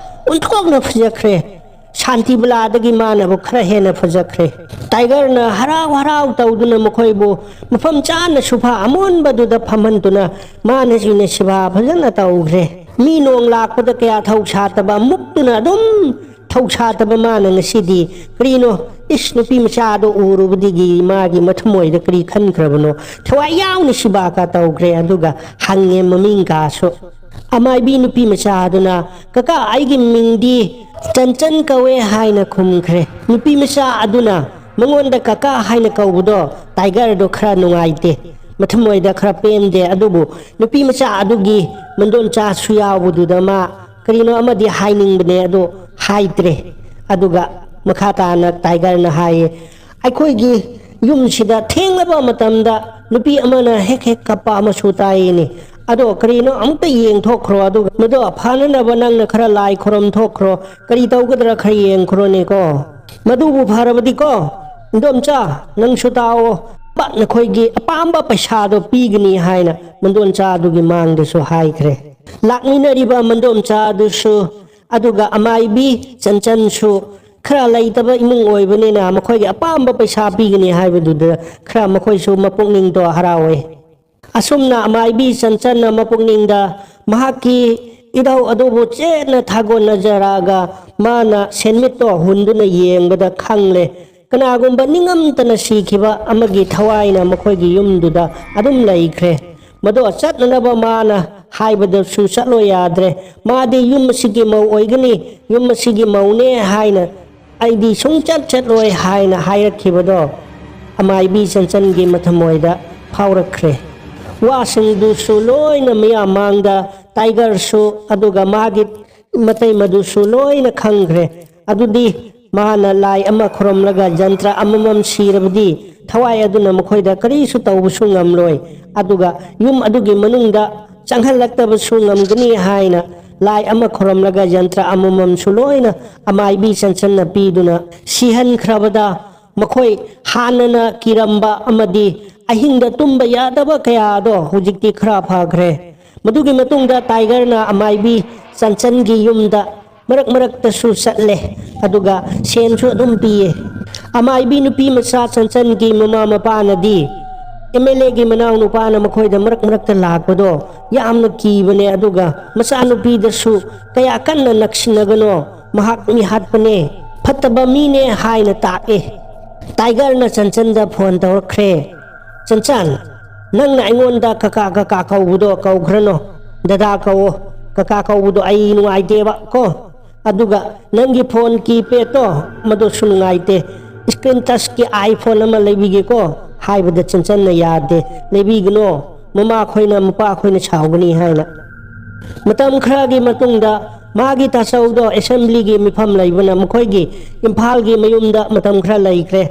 ꯑꯣꯟꯊꯣꯛꯅ ꯐꯖꯈ꯭ꯔꯦ꯫ ꯁꯥꯟꯇꯤ ꯕꯂꯥꯗꯒꯤ ꯃꯥꯅꯕꯨ ꯈꯔ ꯍꯦꯟꯅ ꯐꯖꯈ꯭ꯔꯦ꯫ ꯇꯥꯏꯒꯔꯅ ꯍꯔꯥꯎ ꯍꯔꯥꯎ ꯇꯧꯗꯨꯅ ꯃꯈꯣꯏꯕꯨ ꯃꯐꯝ ꯆꯥꯅ ꯁꯣꯐꯥ ꯑꯃꯣꯟꯕꯗꯨꯗ ꯐꯝꯍꯟꯗꯨꯅ ꯃꯥꯅꯁꯨꯅꯦ ꯁꯦꯕꯥ ꯐꯖꯅ ꯇꯧꯈ꯭ꯔꯦ꯫ ꯃꯤ ꯅꯣꯡ ꯂꯥꯛꯄꯗ ꯀꯌꯥ ꯊꯧꯁꯥꯗꯕ, ꯃꯨꯛꯇꯨꯅ ꯑꯗꯨꯝ ꯊꯧꯁꯥꯗꯕ ꯃꯥꯅ ꯉꯁꯤꯗꯤ ꯀꯔꯤꯅꯣ, ꯏꯁ, ꯅꯨꯄꯤ ꯃꯆꯥꯗꯣ ꯎꯔꯨꯕꯗꯒꯤ ꯃꯥꯒꯤ ꯃꯊꯃꯣꯏꯗ ꯀꯔꯤ ꯈꯟꯈ꯭ꯔꯕꯅꯣ? ꯊꯋꯥꯏ ꯌꯥꯎꯅ ꯁꯦꯕꯥ ꯀꯥ ꯇꯧꯈ꯭ꯔꯦ꯫ ꯑꯗꯨꯒ ꯍꯪꯉꯦ ꯃꯃꯤꯡ ꯀꯥꯁꯨ꯫ ꯑꯃꯥꯏꯕꯤ ꯅꯨꯄꯤ ꯃꯆꯥ ꯑꯗꯨꯅ, "ꯀꯀꯥ, ꯑꯩꯒꯤ ꯃꯤꯡꯗꯤ ꯆꯟꯆꯟ ꯀꯧꯋꯦ" ꯍꯥꯏꯅ ꯈꯨꯝꯈ꯭ꯔꯦ꯫ ꯅꯨꯄꯤ ꯃꯆꯥ ꯑꯗꯨꯅ ꯃꯉꯣꯟꯗ ꯀꯀꯥ ꯍꯥꯏꯅ ꯀꯧꯕꯗꯣ ꯇꯥꯏꯒꯔꯗꯣ ꯈꯔ ꯅꯨꯡꯉꯥꯏꯇꯦ, ꯃꯊꯃꯣꯏꯗ ꯈꯔ ꯄꯦꯟꯗꯦ꯫ ꯑꯗꯨꯕꯨ ꯅꯨꯄꯤ ꯃꯆꯥ ꯑꯗꯨꯒꯤ ꯃꯗꯣꯟꯆꯥꯁꯨ ꯌꯥꯎꯕꯗꯨꯗ ꯃꯥ ꯀꯔꯤꯅꯣ ꯑꯃꯗꯤ ꯍꯥꯏꯅꯤꯡꯕꯅꯦ, ꯑꯗꯣ ꯍꯥꯏꯗ꯭ꯔꯦ꯫ ꯑꯗꯨꯒ ꯃꯈꯥ ꯇꯥꯅ ꯇꯥꯏꯒꯔꯅ ꯍꯥꯏꯌꯦ, "ꯑꯩꯈꯣꯏꯒꯤ ꯌꯨꯝꯁꯤꯗ ꯊꯦꯡꯂꯕ ꯃꯇꯝꯗ ꯅꯨꯄꯤ ꯑꯃꯅ ꯍꯦꯛ ꯍꯦꯛ ꯀꯞꯄ ꯑꯃꯁꯨ ꯇꯥꯏꯅꯦ꯫ ꯑꯗꯣ ꯀꯔꯤꯅꯣ ꯑꯃꯨꯛꯇ ꯌꯦꯡꯊꯣꯛꯈ꯭ꯔꯣ, ꯑꯗꯨꯒ ꯃꯗꯣ ꯐꯅꯅꯕ ꯅꯪꯅ ꯈꯔ ꯂꯥꯏ ꯈꯨꯔꯨꯝ ꯊꯣꯛꯈ꯭ꯔꯣ, ꯀꯔꯤ ꯇꯧꯒꯗ꯭ꯔꯥ ꯈꯔ ꯌꯦꯡꯈ꯭ꯔꯣꯅꯦꯀꯣ꯫ ꯃꯗꯨꯕꯨ ꯐꯔꯕꯗꯤꯀꯣ, ꯏꯟꯗꯣꯝꯆꯥ, ꯅꯪꯁꯨ ꯇꯥꯛꯑꯣ, ꯅꯈꯣꯏꯒꯤ ꯑꯄꯥꯝꯕ ꯄꯩꯁꯥꯗꯣ ꯄꯤꯒꯅꯤ ꯍꯥꯏꯅ ꯃꯟꯗꯣꯟꯆꯥ ꯑꯗꯨꯒꯤ ꯃꯥꯡꯗꯁꯨ ꯍꯥꯏꯈ꯭ꯔꯦ꯫ ꯂꯥꯛꯃꯤꯟꯅꯔꯤꯕ ꯃꯟꯗꯣꯟꯆꯥ ꯑꯗꯨꯁꯨ, ꯑꯗꯨꯒ ꯑꯃꯥꯏꯕꯤ ꯆꯟꯆꯟꯁꯨ ꯈꯔ ꯂꯩꯇꯕ ꯏꯃꯨꯡ ꯑꯣꯏꯕꯅꯤꯅ ꯃꯈꯣꯏꯒꯤ ꯑꯄꯥꯝꯕ ꯄꯩꯁꯥ ꯄꯤꯒꯅꯤ ꯍꯥꯏꯕꯗꯨꯗ ꯈꯔ ꯃꯈꯣꯏꯁꯨ ꯃꯄꯨꯛꯅꯤꯡꯗꯣ ꯍꯔꯥꯎꯋꯦ꯫ ꯑꯁꯨꯝꯅ ꯑꯃꯥꯏꯕꯤ ꯆꯟꯆꯟꯅ ꯃꯄꯨꯛꯅꯤꯡꯗ ꯃꯍꯥꯛꯀꯤ ꯏꯙꯧ ꯑꯗꯨꯕꯨ ꯆꯦꯠꯅ ꯊꯥꯒꯣꯟꯅꯖꯔꯛꯑꯒ ꯃꯥꯅ ꯁꯦꯟꯃꯤꯠꯇꯣ ꯍꯨꯟꯗꯨꯅ ꯌꯦꯡꯕꯗ ꯈꯪꯂꯦ, ꯀꯅꯥꯒꯨꯝꯕ ꯅꯤꯡꯉꯝꯇꯅ ꯁꯤꯈꯤꯕ ꯑꯃꯒꯤ ꯊꯋꯥꯏꯅ ꯃꯈꯣꯏꯒꯤ ꯌꯨꯝꯗꯨꯗ ꯑꯗꯨꯝ ꯂꯩꯈ꯭ꯔꯦ꯫ ꯃꯗꯣ ꯆꯠꯅꯅꯕ ꯃꯥꯅ ꯍꯥꯏꯕꯗꯁꯨ ꯆꯠꯂꯣ ꯌꯥꯗ꯭ꯔꯦ꯫ ꯃꯥꯗꯤ ꯌꯨꯝ ꯑꯁꯤꯒꯤ ꯃꯧ ꯑꯣꯏꯒꯅꯤ, ꯌꯨꯝ ꯑꯁꯤꯒꯤ ꯃꯧꯅꯦ ꯍꯥꯏꯅ ꯑꯩꯗꯤ ꯁꯨꯡꯆꯠ ꯆꯠꯂꯣꯏ ꯍꯥꯏꯅ ꯍꯥꯏꯔꯛꯈꯤꯕꯗꯣ ꯑꯃꯥꯏꯕꯤ ꯆꯟꯆꯟꯒꯤ ꯃꯊꯃꯣꯏꯗ ꯐꯥꯎꯔꯛꯈ꯭ꯔꯦ꯫ ꯋꯥꯁꯤꯡꯗꯨꯁꯨ ꯂꯣꯏꯅ ꯃꯤꯌꯥꯝ ꯃꯥꯡꯗ ꯇꯥꯏꯒꯔꯁꯨ ꯑꯗꯨꯒ ꯃꯥꯒꯤ ꯃꯇꯩ ꯃꯗꯨꯁꯨ ꯂꯣꯏꯅ ꯈꯪꯈ꯭ꯔꯦ꯫ ꯑꯗꯨꯗꯤ ꯃꯥꯅ ꯂꯥꯏ ꯑꯃ ꯈꯨꯔꯨꯝꯂꯒ ꯖꯟꯇ꯭ꯔ ꯑꯃꯃꯝ ꯁꯤꯔꯕꯗꯤ ꯊꯋꯥꯏ ꯑꯗꯨꯅ ꯃꯈꯣꯏꯗ ꯀꯔꯤꯁꯨ ꯇꯧꯕꯁꯨ ꯉꯝꯂꯣꯏ꯫ ꯑꯗꯨꯒ ꯌꯨꯝ ꯑꯗꯨꯒꯤ ꯃꯅꯨꯡꯗ ꯆꯪꯍꯜꯂꯛꯇꯕꯁꯨ ꯉꯝꯒꯅꯤ ꯍꯥꯏꯅ ꯂꯥꯏ ꯑꯃ ꯈꯨꯔꯨꯝꯂꯒ ꯖꯟꯇ꯭ꯔ ꯑꯃꯃꯝꯁꯨ ꯂꯣꯏꯅ ꯑꯃꯥꯏꯕꯤ ꯆꯟꯆꯟꯅ ꯄꯤꯗꯨꯅ ꯁꯤꯍꯟꯈ꯭ꯔꯕꯗ ꯃꯈꯣꯏ ꯍꯥꯟꯅꯅ ꯀꯤꯔꯝꯕ ꯑꯃꯗꯤ ꯑꯍꯤꯡꯗ ꯇꯨꯝꯕ ꯌꯥꯗꯕ ꯀꯌꯥꯗꯣ ꯍꯧꯖꯤꯛꯇꯤ ꯈꯔ ꯐꯈ꯭ꯔꯦ꯫ ꯃꯗꯨꯒꯤ ꯃꯇꯨꯡꯗ ꯇꯥꯏꯒꯔꯅ ꯑꯃꯥꯏꯕꯤ ꯆꯟꯆꯟꯒꯤ ꯌꯨꯝꯗ ꯃꯔꯛ ꯃꯔꯛꯇꯁꯨ ꯆꯠꯂꯦ, ꯑꯗꯨꯒ ꯁꯦꯟꯁꯨ ꯑꯗꯨꯝ ꯄꯤꯌꯦ꯫ ꯑꯃꯥꯏꯕꯤ ꯅꯨꯄꯤ ꯃꯆꯥ ꯆꯟꯆꯟꯒꯤ ꯃꯃꯥ ꯃꯄꯥꯅꯗꯤ ꯑꯦꯝ ꯑꯦꯜ ꯑꯦꯒꯤ ꯃꯅꯥꯎ ꯅꯨꯄꯥꯅ ꯃꯈꯣꯏꯗ ꯃꯔꯛ ꯃꯔꯛꯇ ꯂꯥꯛꯄꯗꯣ ꯌꯥꯝꯅ ꯀꯤꯕꯅꯦ, ꯑꯗꯨꯒ ꯃꯆꯥꯅꯨꯄꯤꯗꯁꯨ ꯀꯌꯥ ꯀꯟꯅ ꯅꯛꯁꯤꯟꯅꯒꯅꯣ, ꯃꯍꯥꯛ ꯃꯤ ꯍꯥꯠꯄꯅꯦ, ꯐꯠꯇꯕ ꯃꯤꯅꯦ ꯍꯥꯏꯅ ꯇꯥꯛꯑꯦ꯫ ꯇꯥꯏꯒꯔꯅ ꯆꯟꯆꯟꯗ ꯐꯣꯟ ꯇꯧꯔꯛꯈ꯭ꯔꯦ꯫ "ꯆꯟꯆꯟ, ꯅꯪꯅ ꯑꯩꯉꯣꯟꯗ ꯀꯀꯥ ꯀꯀꯥ ꯀꯧꯕꯗꯣ ꯀꯧꯈ꯭ꯔꯅꯣ, ꯗꯗꯥ ꯀꯧꯋꯣ꯫ ꯀꯀꯥ ꯀꯧꯕꯗꯣ ꯑꯩ ꯅꯨꯡꯉꯥꯏꯇꯦꯕ ꯀꯣ꯫ ꯑꯗꯨꯒ ꯅꯪꯒꯤ ꯐꯣꯟ ꯀꯤꯄꯦꯗꯇꯣ ꯃꯗꯨꯁꯨ ꯅꯨꯡꯉꯥꯏꯇꯦ꯫ ꯁ꯭ꯀ꯭ꯔꯤꯟ ꯇꯆꯀꯤ ꯑꯥꯏꯐꯣꯟ ꯑꯃ ꯂꯩꯕꯤꯒꯦꯀꯣ" ꯍꯥꯏꯕꯗ ꯆꯟꯆꯟꯅ ꯌꯥꯗꯦ, "ꯂꯩꯕꯤꯒꯅꯣ, ꯃꯃꯥ ꯈꯣꯏꯅ ꯃꯄꯥ ꯈꯣꯏꯅ ꯁꯥꯎꯒꯅꯤ" ꯍꯥꯏꯅ꯫ ꯃꯇꯝ ꯈꯔꯒꯤ ꯃꯇꯨꯡꯗ ꯃꯥꯒꯤ ꯇꯥꯆꯧꯗꯣ ꯑꯦꯁꯦꯝꯕ꯭ꯂꯤꯒꯤ ꯃꯤꯐꯝ ꯂꯩꯕꯅ ꯃꯈꯣꯏꯒꯤ ꯏꯝꯐꯥꯜꯒꯤ ꯃꯌꯨꯝꯗ ꯃꯇꯝ ꯈꯔ ꯂꯩꯈ꯭ꯔꯦ꯫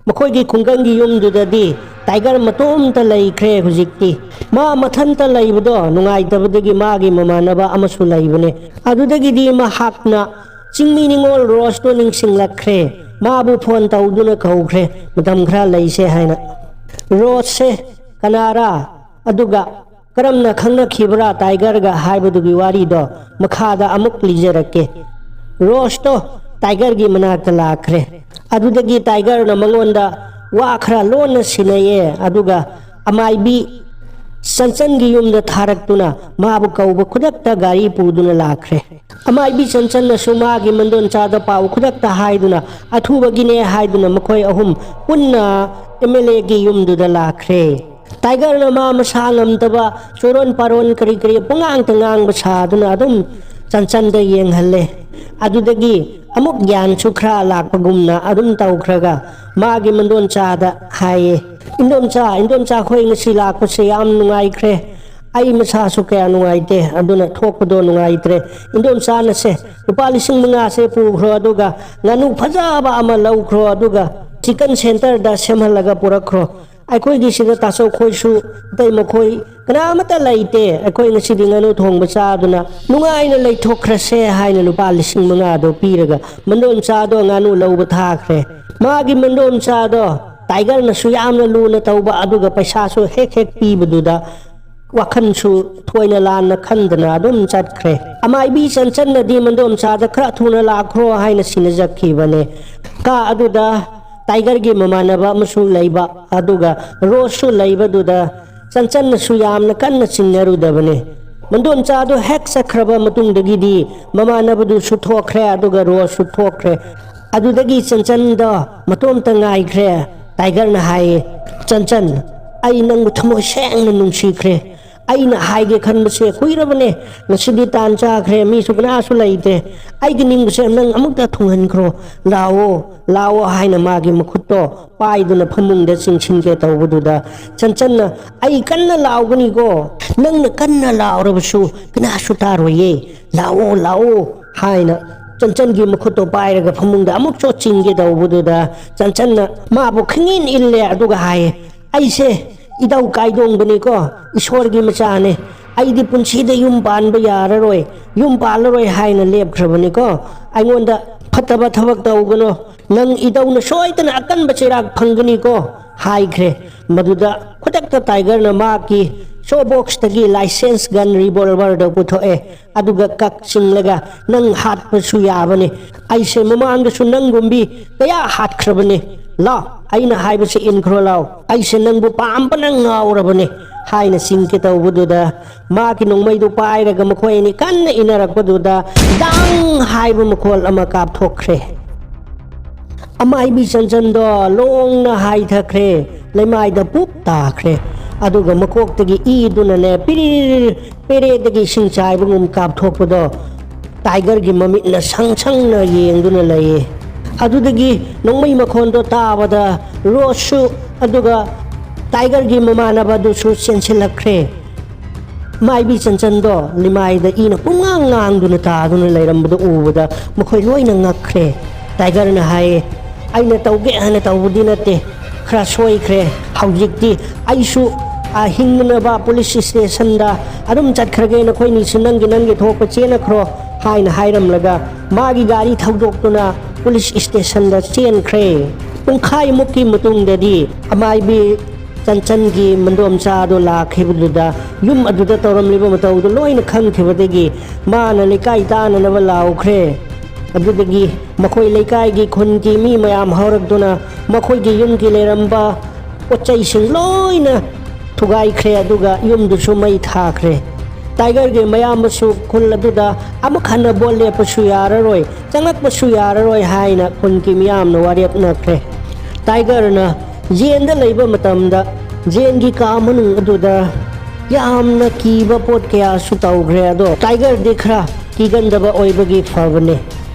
ꯃꯈꯣꯏꯒꯤ ꯈꯨꯡꯒꯪꯒꯤ ꯌꯨꯝꯗꯨꯗꯗꯤ ꯇꯥꯏꯒꯔ ꯃꯇꯣꯝꯇ ꯂꯩꯈ꯭ꯔꯦ ꯍꯧꯖꯤꯛꯇꯤ꯫ ꯃꯥ ꯃꯊꯟꯇ ꯂꯩꯕꯗꯣ ꯅꯨꯡꯉꯥꯏꯇꯕꯗꯒꯤ ꯃꯥꯒꯤ ꯃꯃꯥꯟꯅꯕ ꯑꯃꯁꯨ ꯂꯩꯕꯅꯦ꯫ ꯑꯗꯨꯗꯒꯤꯗꯤ ꯃꯍꯥꯛꯅ ꯆꯤꯡꯃꯤ ꯅꯤꯉꯣꯜ ꯔꯣꯁꯇꯣ ꯅꯤꯡꯁꯤꯡꯂꯛꯈ꯭ꯔꯦ꯫ ꯃꯥꯕꯨ ꯐꯣꯟ ꯇꯧꯗꯨꯅ ꯀꯧꯈ꯭ꯔꯦ, ꯃꯇꯝ ꯈꯔ ꯂꯩꯁꯦ ꯍꯥꯏꯅ꯫ ꯔꯣꯁꯁꯦ ꯀꯅꯥꯔꯥ? ꯑꯗꯨꯒ ꯀꯔꯝꯅ ꯈꯪꯅꯈꯤꯕ꯭ꯔꯥ ꯇꯥꯏꯒꯔꯒ ꯍꯥꯏꯕꯗꯨꯒꯤ ꯋꯥꯔꯤꯗꯣ ꯃꯈꯥꯗ ꯑꯃꯨꯛ ꯂꯤꯖꯔꯛꯀꯦ꯫ ꯔꯣꯁꯇꯣ ꯇꯥꯏꯒꯔꯒꯤ ꯃꯅꯥꯛꯇ ꯂꯥꯛꯈ꯭ꯔꯦ꯫ ꯑꯗꯨꯗꯒꯤ ꯇꯥꯏꯒꯔꯅ ꯃꯉꯣꯟꯗ ꯋꯥ ꯈꯔ ꯂꯣꯟꯅ ꯁꯤꯟꯅꯩꯌꯦ, ꯑꯗꯨꯒ ꯑꯃꯥꯏꯕꯤ ꯆꯟꯆꯟꯒꯤ ꯌꯨꯝꯗ ꯊꯥꯔꯛꯇꯨꯅ ꯃꯥꯕꯨ ꯀꯧꯕ ꯈꯨꯗꯛꯇ ꯒꯥꯔꯤ ꯄꯨꯗꯨꯅ ꯂꯥꯛꯈ꯭ꯔꯦ꯫ ꯑꯃꯥꯏꯕꯤ ꯆꯟꯆꯟꯅꯁꯨ ꯃꯥꯒꯤ ꯃꯟꯗꯣꯟꯆꯥꯗ ꯄꯥꯎ ꯈꯨꯗꯛꯇ ꯍꯥꯏꯗꯨꯅ ꯑꯊꯨꯕꯒꯤꯅꯦ ꯍꯥꯏꯗꯨꯅ ꯃꯈꯣꯏ ꯑꯍꯨꯝ ꯄꯨꯟꯅ ꯑꯦꯝ ꯑꯦꯜ ꯑꯦꯒꯤ ꯌꯨꯝꯗꯨꯗ ꯂꯥꯛꯈ꯭ꯔꯦ꯫ ꯇꯥꯏꯒꯔꯅ ꯃꯥ ꯃꯁꯥ ꯉꯝꯗꯕ ꯆꯣꯔꯣꯟ ꯄꯥꯔꯣꯟ ꯀꯔꯤ ꯀꯔꯤ ꯄꯉꯥꯡꯇ ꯉꯥꯡꯕ ꯁꯥꯗꯨꯅ ꯑꯗꯨꯝ ꯆꯟꯆꯟꯗ ꯌꯦꯡꯍꯜꯂꯦ꯫ ꯑꯗꯨꯗꯒꯤ ꯑꯃꯨꯛ ꯒ꯭ꯌꯥꯟꯁꯨ ꯈꯔ ꯂꯥꯛꯄꯒꯨꯝꯅ ꯑꯗꯨꯝ ꯇꯧꯈ꯭ꯔꯒ ꯃꯥꯒꯤ ꯃꯟꯗꯣꯟꯆꯥꯗ ꯍꯥꯏꯌꯦ, "ꯏꯟꯗꯣꯝꯆꯥ, ꯏꯟꯗꯣꯝꯆꯥ, ꯑꯩꯈꯣꯏ ꯉꯁꯤ ꯂꯥꯛꯄꯁꯦ ꯌꯥꯝ ꯅꯨꯡꯉꯥꯏꯈ꯭ꯔꯦ꯫ ꯑꯩ ꯃꯁꯥꯁꯨ ꯀꯌꯥ ꯅꯨꯡꯉꯥꯏꯇꯦ, ꯑꯗꯨꯅ ꯊꯣꯛꯄꯗꯣ ꯅꯨꯡꯉꯥꯏꯇ꯭ꯔꯦ꯫ ꯏꯟꯗꯣꯝꯆꯥꯅꯁꯦ ꯂꯨꯄꯥ ꯂꯤꯁꯤꯡ ꯃꯉꯥꯁꯦ ꯄꯨꯈ꯭ꯔꯣ, ꯑꯗꯨꯒ ꯉꯥꯅꯨ ꯐꯖꯕ ꯑꯃ ꯂꯧꯈ꯭ꯔꯣ, ꯑꯗꯨꯒ ꯆꯤꯀꯟ ꯁꯦꯟꯇꯔꯗ ꯁꯦꯝꯍꯜꯂꯒ ꯄꯨꯔꯛꯈ꯭ꯔꯣ꯫ ꯑꯩꯈꯣꯏꯒꯤ ꯁꯤꯗ ꯇꯥꯆꯧꯈꯣꯏꯁꯨ ꯑꯇꯩ ꯃꯈꯣꯏ ꯀꯅꯥ ꯑꯃꯠꯇ ꯂꯩꯇꯦ꯫ ꯑꯩꯈꯣꯏ ꯉꯁꯤꯗꯤ ꯉꯥꯅꯨ ꯊꯣꯡꯕ ꯆꯥꯗꯨꯅ ꯅꯨꯡꯉꯥꯏꯅ ꯂꯩꯊꯣꯛꯈ꯭ꯔꯁꯦ" ꯍꯥꯏꯅ ꯂꯨꯄꯥ ꯂꯤꯁꯤꯡ ꯃꯉꯥꯗꯣ ꯄꯤꯔꯒ ꯃꯟꯗꯣꯝꯆꯥꯗꯣ ꯉꯥꯅꯨ ꯂꯧꯕ ꯊꯥꯈ꯭ꯔꯦ꯫ ꯃꯥꯒꯤ ꯃꯟꯗꯣꯝꯆꯥꯗꯣ ꯇꯥꯏꯒꯔꯅꯁꯨ ꯌꯥꯝꯅ ꯂꯨꯅ ꯇꯧꯕ, ꯑꯗꯨꯒ ꯄꯩꯁꯥꯁꯨ ꯍꯦꯛ ꯍꯦꯛ ꯄꯤꯕꯗꯨꯗ ꯋꯥꯈꯜꯁꯨ ꯊꯣꯏꯅ ꯂꯥꯟꯅ ꯈꯟꯗꯅ ꯑꯗꯨꯝ ꯆꯠꯈ꯭ꯔꯦ꯫ ꯑꯃꯥꯏꯕꯤ ꯆꯟꯆꯟꯅꯗꯤ ꯃꯟꯗꯣꯝꯆꯥꯗ ꯈꯔ ꯊꯨꯅ ꯂꯥꯛꯈ꯭ꯔꯣ ꯍꯥꯏꯅ ꯁꯤꯟꯅꯖꯈꯤꯕꯅꯦ꯫ ꯀꯥ ꯑꯗꯨꯗ ꯇꯥꯏꯒꯔꯒꯤ ꯃꯃꯥꯟꯅꯕ ꯑꯃꯁꯨ ꯂꯩꯕ, ꯑꯗꯨꯒ ꯔꯣꯁꯁꯨ ꯂꯩꯕꯗꯨꯗ ꯆꯟꯆꯟꯅꯁꯨ ꯌꯥꯝꯅ ꯀꯟꯅ ꯆꯤꯡꯅꯔꯨꯗꯕꯅꯦ꯫ ꯃꯟꯗꯣꯝꯆꯥꯗꯣ ꯍꯦꯛ ꯆꯠꯈ꯭ꯔꯕ ꯃꯇꯨꯡꯗꯒꯤꯗꯤ ꯃꯃꯥꯟꯅꯕꯗꯨꯁꯨ ꯊꯣꯛꯈ꯭ꯔꯦ, ꯑꯗꯨꯒ ꯔꯣꯁꯁꯨ ꯊꯣꯛꯈ꯭ꯔꯦ꯫ ꯑꯗꯨꯗꯒꯤ ꯆꯟꯆꯟꯗꯣ ꯃꯇꯣꯝꯇ ꯉꯥꯏꯈ꯭ꯔꯦ꯫ ꯇꯥꯏꯒꯔꯅ ꯍꯥꯏꯌꯦ, "ꯆꯟꯆꯟ, ꯑꯩ ꯅꯪꯕꯨ ꯊꯃꯣꯏ ꯁꯦꯡꯅ ꯅꯨꯡꯁꯤꯈ꯭ꯔꯦ꯫ ꯑꯩꯅ ꯍꯥꯏꯒꯦ ꯈꯟꯕꯁꯦ ꯀꯨꯏꯔꯕꯅꯦ꯫ ꯉꯁꯤꯗꯤ ꯇꯥꯟ ꯆꯥꯈ꯭ꯔꯦ, ꯃꯤꯁꯨ ꯀꯅꯥꯁꯨ ꯂꯩꯇꯦ꯫ ꯑꯩꯒꯤ ꯅꯤꯡꯕꯁꯦ ꯅꯪ ꯑꯃꯨꯛꯇ ꯊꯨꯡꯍꯟꯈ꯭ꯔꯣ꯫ ꯂꯥꯛꯑꯣ, ꯂꯥꯛꯑꯣ" ꯍꯥꯏꯅ ꯃꯥꯒꯤ ꯃꯈꯨꯠꯇꯣ ꯄꯥꯏꯗꯨꯅ ꯐꯃꯨꯡꯗ ꯆꯤꯡꯁꯤꯟꯒꯦ ꯇꯧꯕꯗꯨꯗ ꯆꯟꯆꯟꯅ, "ꯑꯩ ꯀꯟꯅ ꯂꯥꯎꯒꯅꯤꯀꯣ, ꯅꯪꯅ ꯀꯟꯅ ꯂꯥꯎꯔꯕꯁꯨ ꯀꯅꯥꯁꯨ ꯇꯥꯔꯣꯏꯌꯦ꯫ ꯂꯥꯛꯑꯣ, ꯂꯥꯛꯑꯣ" ꯍꯥꯏꯅ ꯆꯟꯆꯟꯒꯤ ꯃꯈꯨꯠꯇꯣ ꯄꯥꯏꯔꯒ ꯐꯃꯨꯡꯗ ꯑꯃꯨꯛ ꯆꯣꯠꯆꯤꯟꯒꯦ ꯇꯧꯕꯗꯨꯗ ꯆꯟꯆꯟꯅ ꯃꯥꯕꯨ ꯈꯪꯏꯟ ꯏꯜꯂꯦ꯫ ꯑꯗꯨꯒ ꯍꯥꯏꯌꯦ, "ꯑꯩꯁꯦ ꯏꯙꯧ ꯀꯥꯏꯗꯣꯡꯕꯅꯤꯀꯣ, ꯏꯁꯣꯔꯒꯤ ꯃꯆꯥꯅꯦ꯫ ꯑꯩꯗꯤ ꯄꯨꯟꯁꯤꯗ ꯌꯨꯝ ꯄꯥꯟꯕ ꯌꯥꯔꯔꯣꯏ, ꯌꯨꯝ ꯄꯥꯜꯂꯔꯣꯏ ꯍꯥꯏꯅ ꯂꯦꯞꯈ꯭ꯔꯕꯅꯤꯀꯣ꯫ ꯑꯩꯉꯣꯟꯗ ꯐꯠꯇꯕ ꯊꯕꯛ ꯇꯧꯒꯅꯨ꯫ ꯅꯪ ꯏꯙꯧꯅ ꯁꯣꯏꯗꯅ ꯑꯀꯟꯕ ꯆꯩꯔꯥꯛ ꯐꯪꯒꯅꯤꯀꯣ" ꯍꯥꯏꯈ꯭ꯔꯦ꯫ ꯃꯗꯨꯗ ꯈꯨꯗꯛꯇ ꯇꯥꯏꯒꯔꯅ ꯃꯍꯥꯛꯀꯤ ꯁꯣ ꯕꯣꯛꯁꯇꯒꯤ ꯂꯥꯏꯁꯦꯟꯁ ꯒꯟ ꯔꯤꯚꯣꯜꯚꯔꯗꯣ ꯄꯨꯊꯣꯛꯑꯦ꯫ ꯑꯗꯨꯒ ꯀꯛ ꯆꯤꯡꯂꯒ, "ꯅꯪ ꯍꯥꯠꯄꯁꯨ ꯌꯥꯕꯅꯤ꯫ ꯑꯩꯁꯦ ꯃꯃꯥꯡꯗꯁꯨ ꯅꯪꯒꯨꯝꯕꯤ ꯀꯌꯥ ꯍꯥꯠꯈ꯭ꯔꯕꯅꯤ꯫ ꯂꯥꯎ, ꯑꯩꯅ ꯍꯥꯏꯕꯁꯦ ꯏꯟꯈ꯭ꯔꯣ ꯂꯥꯎ꯫ ꯑꯩꯁꯦ ꯅꯪꯕꯨ ꯄꯥꯝꯕꯅ ꯉꯥꯎꯔꯕꯅꯤ" ꯍꯥꯏꯅ ꯆꯤꯡꯒꯦ ꯇꯧꯕꯗꯨꯗ, ꯃꯥꯒꯤ ꯅꯣꯡꯃꯩꯗꯨ ꯄꯥꯏꯔꯒ ꯃꯈꯣꯏ ꯑꯅꯤ ꯀꯟꯅ ꯏꯟꯅꯔꯛꯄꯗꯨꯗ, ꯗꯥꯡ ꯍꯥꯏꯕ ꯃꯈꯣꯜ ꯑꯃ ꯀꯥꯞꯊꯣꯛꯈ꯭ꯔꯦ꯫ ꯑꯃꯥꯏꯕꯤ ꯆꯟꯆꯟꯗꯣ ꯂꯣꯡꯅ ꯍꯥꯏꯊꯈ꯭ꯔꯦ, ꯂꯩꯃꯥꯏꯗ ꯄꯨꯞ ꯇꯥꯈ꯭ꯔꯦ꯫ ꯑꯗꯨꯒ ꯃꯀꯣꯛꯇꯒꯤ ꯏꯗꯨꯅꯅꯦ, ꯄꯤꯔꯤꯔꯤꯔꯤꯔꯤ, ꯄꯦꯔꯦꯗꯒꯤ ꯏꯁꯤꯡ ꯆꯥꯏꯕꯒꯨꯝ ꯀꯥꯞꯊꯣꯛꯄꯗꯣ ꯇꯥꯏꯒꯔꯒꯤ ꯃꯃꯤꯠꯅ ꯁꯪ ꯁꯪꯅ ꯌꯦꯡꯗꯨꯅ ꯂꯩꯌꯦ꯫ ꯑꯗꯨꯗꯒꯤ ꯅꯣꯡꯃꯩ ꯃꯈꯣꯟꯗꯣ ꯇꯥꯕꯗ ꯔꯣꯁꯁꯨ, ꯑꯗꯨꯒ ꯇꯥꯏꯒꯔꯒꯤ ꯃꯃꯥꯟꯅꯕꯗꯨꯁꯨ ꯆꯦꯟꯁꯤꯜꯂꯛꯈ꯭ꯔꯦ꯫ ꯃꯥꯏꯕꯤ ꯆꯟꯆꯟꯗꯣ ꯂꯤꯃꯥꯏꯗ ꯏꯅ ꯄꯨꯡꯉꯥꯡ ꯉꯥꯡꯗꯨꯅ ꯇꯥꯗꯨꯅ ꯂꯩꯔꯝꯕꯗꯨ ꯎꯕꯗ ꯃꯈꯣꯏ ꯂꯣꯏꯅ ꯉꯛꯈ꯭ꯔꯦ꯫ ꯇꯥꯏꯒꯔꯅ ꯍꯥꯏꯌꯦ, "ꯑꯩꯅ ꯇꯧꯒꯦ ꯍꯥꯏꯅ ꯇꯧꯕꯗꯤ ꯅꯠꯇꯦ, ꯈꯔ ꯁꯣꯏꯈ꯭ꯔꯦ꯫ ꯍꯧꯖꯤꯛꯇꯤ ꯑꯩꯁꯨ, ꯑ, ꯍꯤꯡꯅꯅꯕ ꯄꯨꯂꯤꯁ ꯁ꯭ꯇꯦꯁꯟꯗ ꯑꯗꯨꯝ ꯆꯠꯈ꯭ꯔꯒꯦ, ꯅꯈꯣꯏꯅꯤꯁꯨ ꯅꯪꯒꯤ ꯅꯪꯒꯤ ꯊꯣꯛꯄ ꯆꯦꯟꯅꯈ꯭ꯔꯣ" ꯍꯥꯏꯅ ꯍꯥꯏꯔꯝꯂꯒ ꯃꯥꯒꯤ ꯒꯥꯔꯤ ꯊꯧꯗꯣꯛꯇꯨꯅ ꯄꯨꯂꯤꯁ ꯁ꯭ꯇꯦꯁꯟꯗ ꯆꯦꯟꯈ꯭ꯔꯦ꯫ ꯄꯨꯡꯈꯥꯏꯃꯨꯛꯀꯤ ꯃꯇꯨꯡꯗꯗꯤ ꯑꯃꯥꯏꯕꯤ ꯆꯟꯆꯟꯒꯤ ꯃꯟꯗꯣꯝꯆꯥꯗꯣ ꯂꯥꯛꯈꯤꯕꯗꯨꯗ ꯌꯨꯝ ꯑꯗꯨꯗ ꯇꯧꯔꯝꯂꯤꯕ ꯃꯇꯧꯗꯨ ꯂꯣꯏꯅ ꯈꯪꯈꯤꯕꯗꯒꯤ ꯃꯥꯅ ꯂꯩꯀꯥꯏ ꯇꯥꯟꯅꯅꯕ ꯂꯥꯎꯈ꯭ꯔꯦ꯫ ꯑꯗꯨꯗꯒꯤ ꯃꯈꯣꯏ ꯂꯩꯀꯥꯏꯒꯤ ꯈꯨꯟꯒꯤ ꯃꯤ ꯃꯌꯥꯝ ꯍꯧꯔꯛꯇꯨꯅ ꯃꯈꯣꯏꯒꯤ ꯌꯨꯝꯒꯤ ꯂꯩꯔꯝꯕ ꯄꯣꯠ ꯆꯩꯁꯤꯡ ꯂꯣꯏꯅ ꯊꯨꯒꯥꯏꯈ꯭ꯔꯦ, ꯑꯗꯨꯒ ꯌꯨꯝꯗꯨꯁꯨ ꯃꯩ ꯊꯥꯈ꯭ꯔꯦ꯫ ꯇꯥꯏꯒꯔꯒꯤ ꯃꯌꯥꯝꯕꯁꯨ ꯈꯨꯜ ꯑꯗꯨꯗ ꯑꯃꯨꯛ ꯍꯟꯅ ꯚꯣꯠ ꯂꯦꯞꯄꯁꯨ ꯌꯥꯔꯔꯣꯏ, ꯆꯪꯂꯛꯄꯁꯨ ꯌꯥꯔꯔꯣꯏ ꯍꯥꯏꯅ ꯈꯨꯟꯒꯤ ꯃꯤꯌꯥꯝꯅ ꯋꯥꯔꯦꯞꯅꯈ꯭ꯔꯦ꯫ ꯇꯥꯏꯒꯔꯅ ꯖꯦꯟꯗ ꯂꯩꯕ ꯃꯇꯝꯗ ꯖꯦꯟꯒꯤ ꯀꯥ ꯃꯅꯨꯡ ꯑꯗꯨꯗ ꯌꯥꯝꯅ ꯀꯤꯕ ꯄꯣꯠ ꯀꯌꯥꯁꯨ ꯇꯧꯈ꯭ꯔꯦ꯫ ꯑꯗꯣ ꯇꯥꯏꯒꯔꯗꯤ ꯈꯔ ꯀꯤꯒꯟꯗꯕ ꯑꯣꯏꯕꯒꯤ ꯐꯕꯅꯦ꯫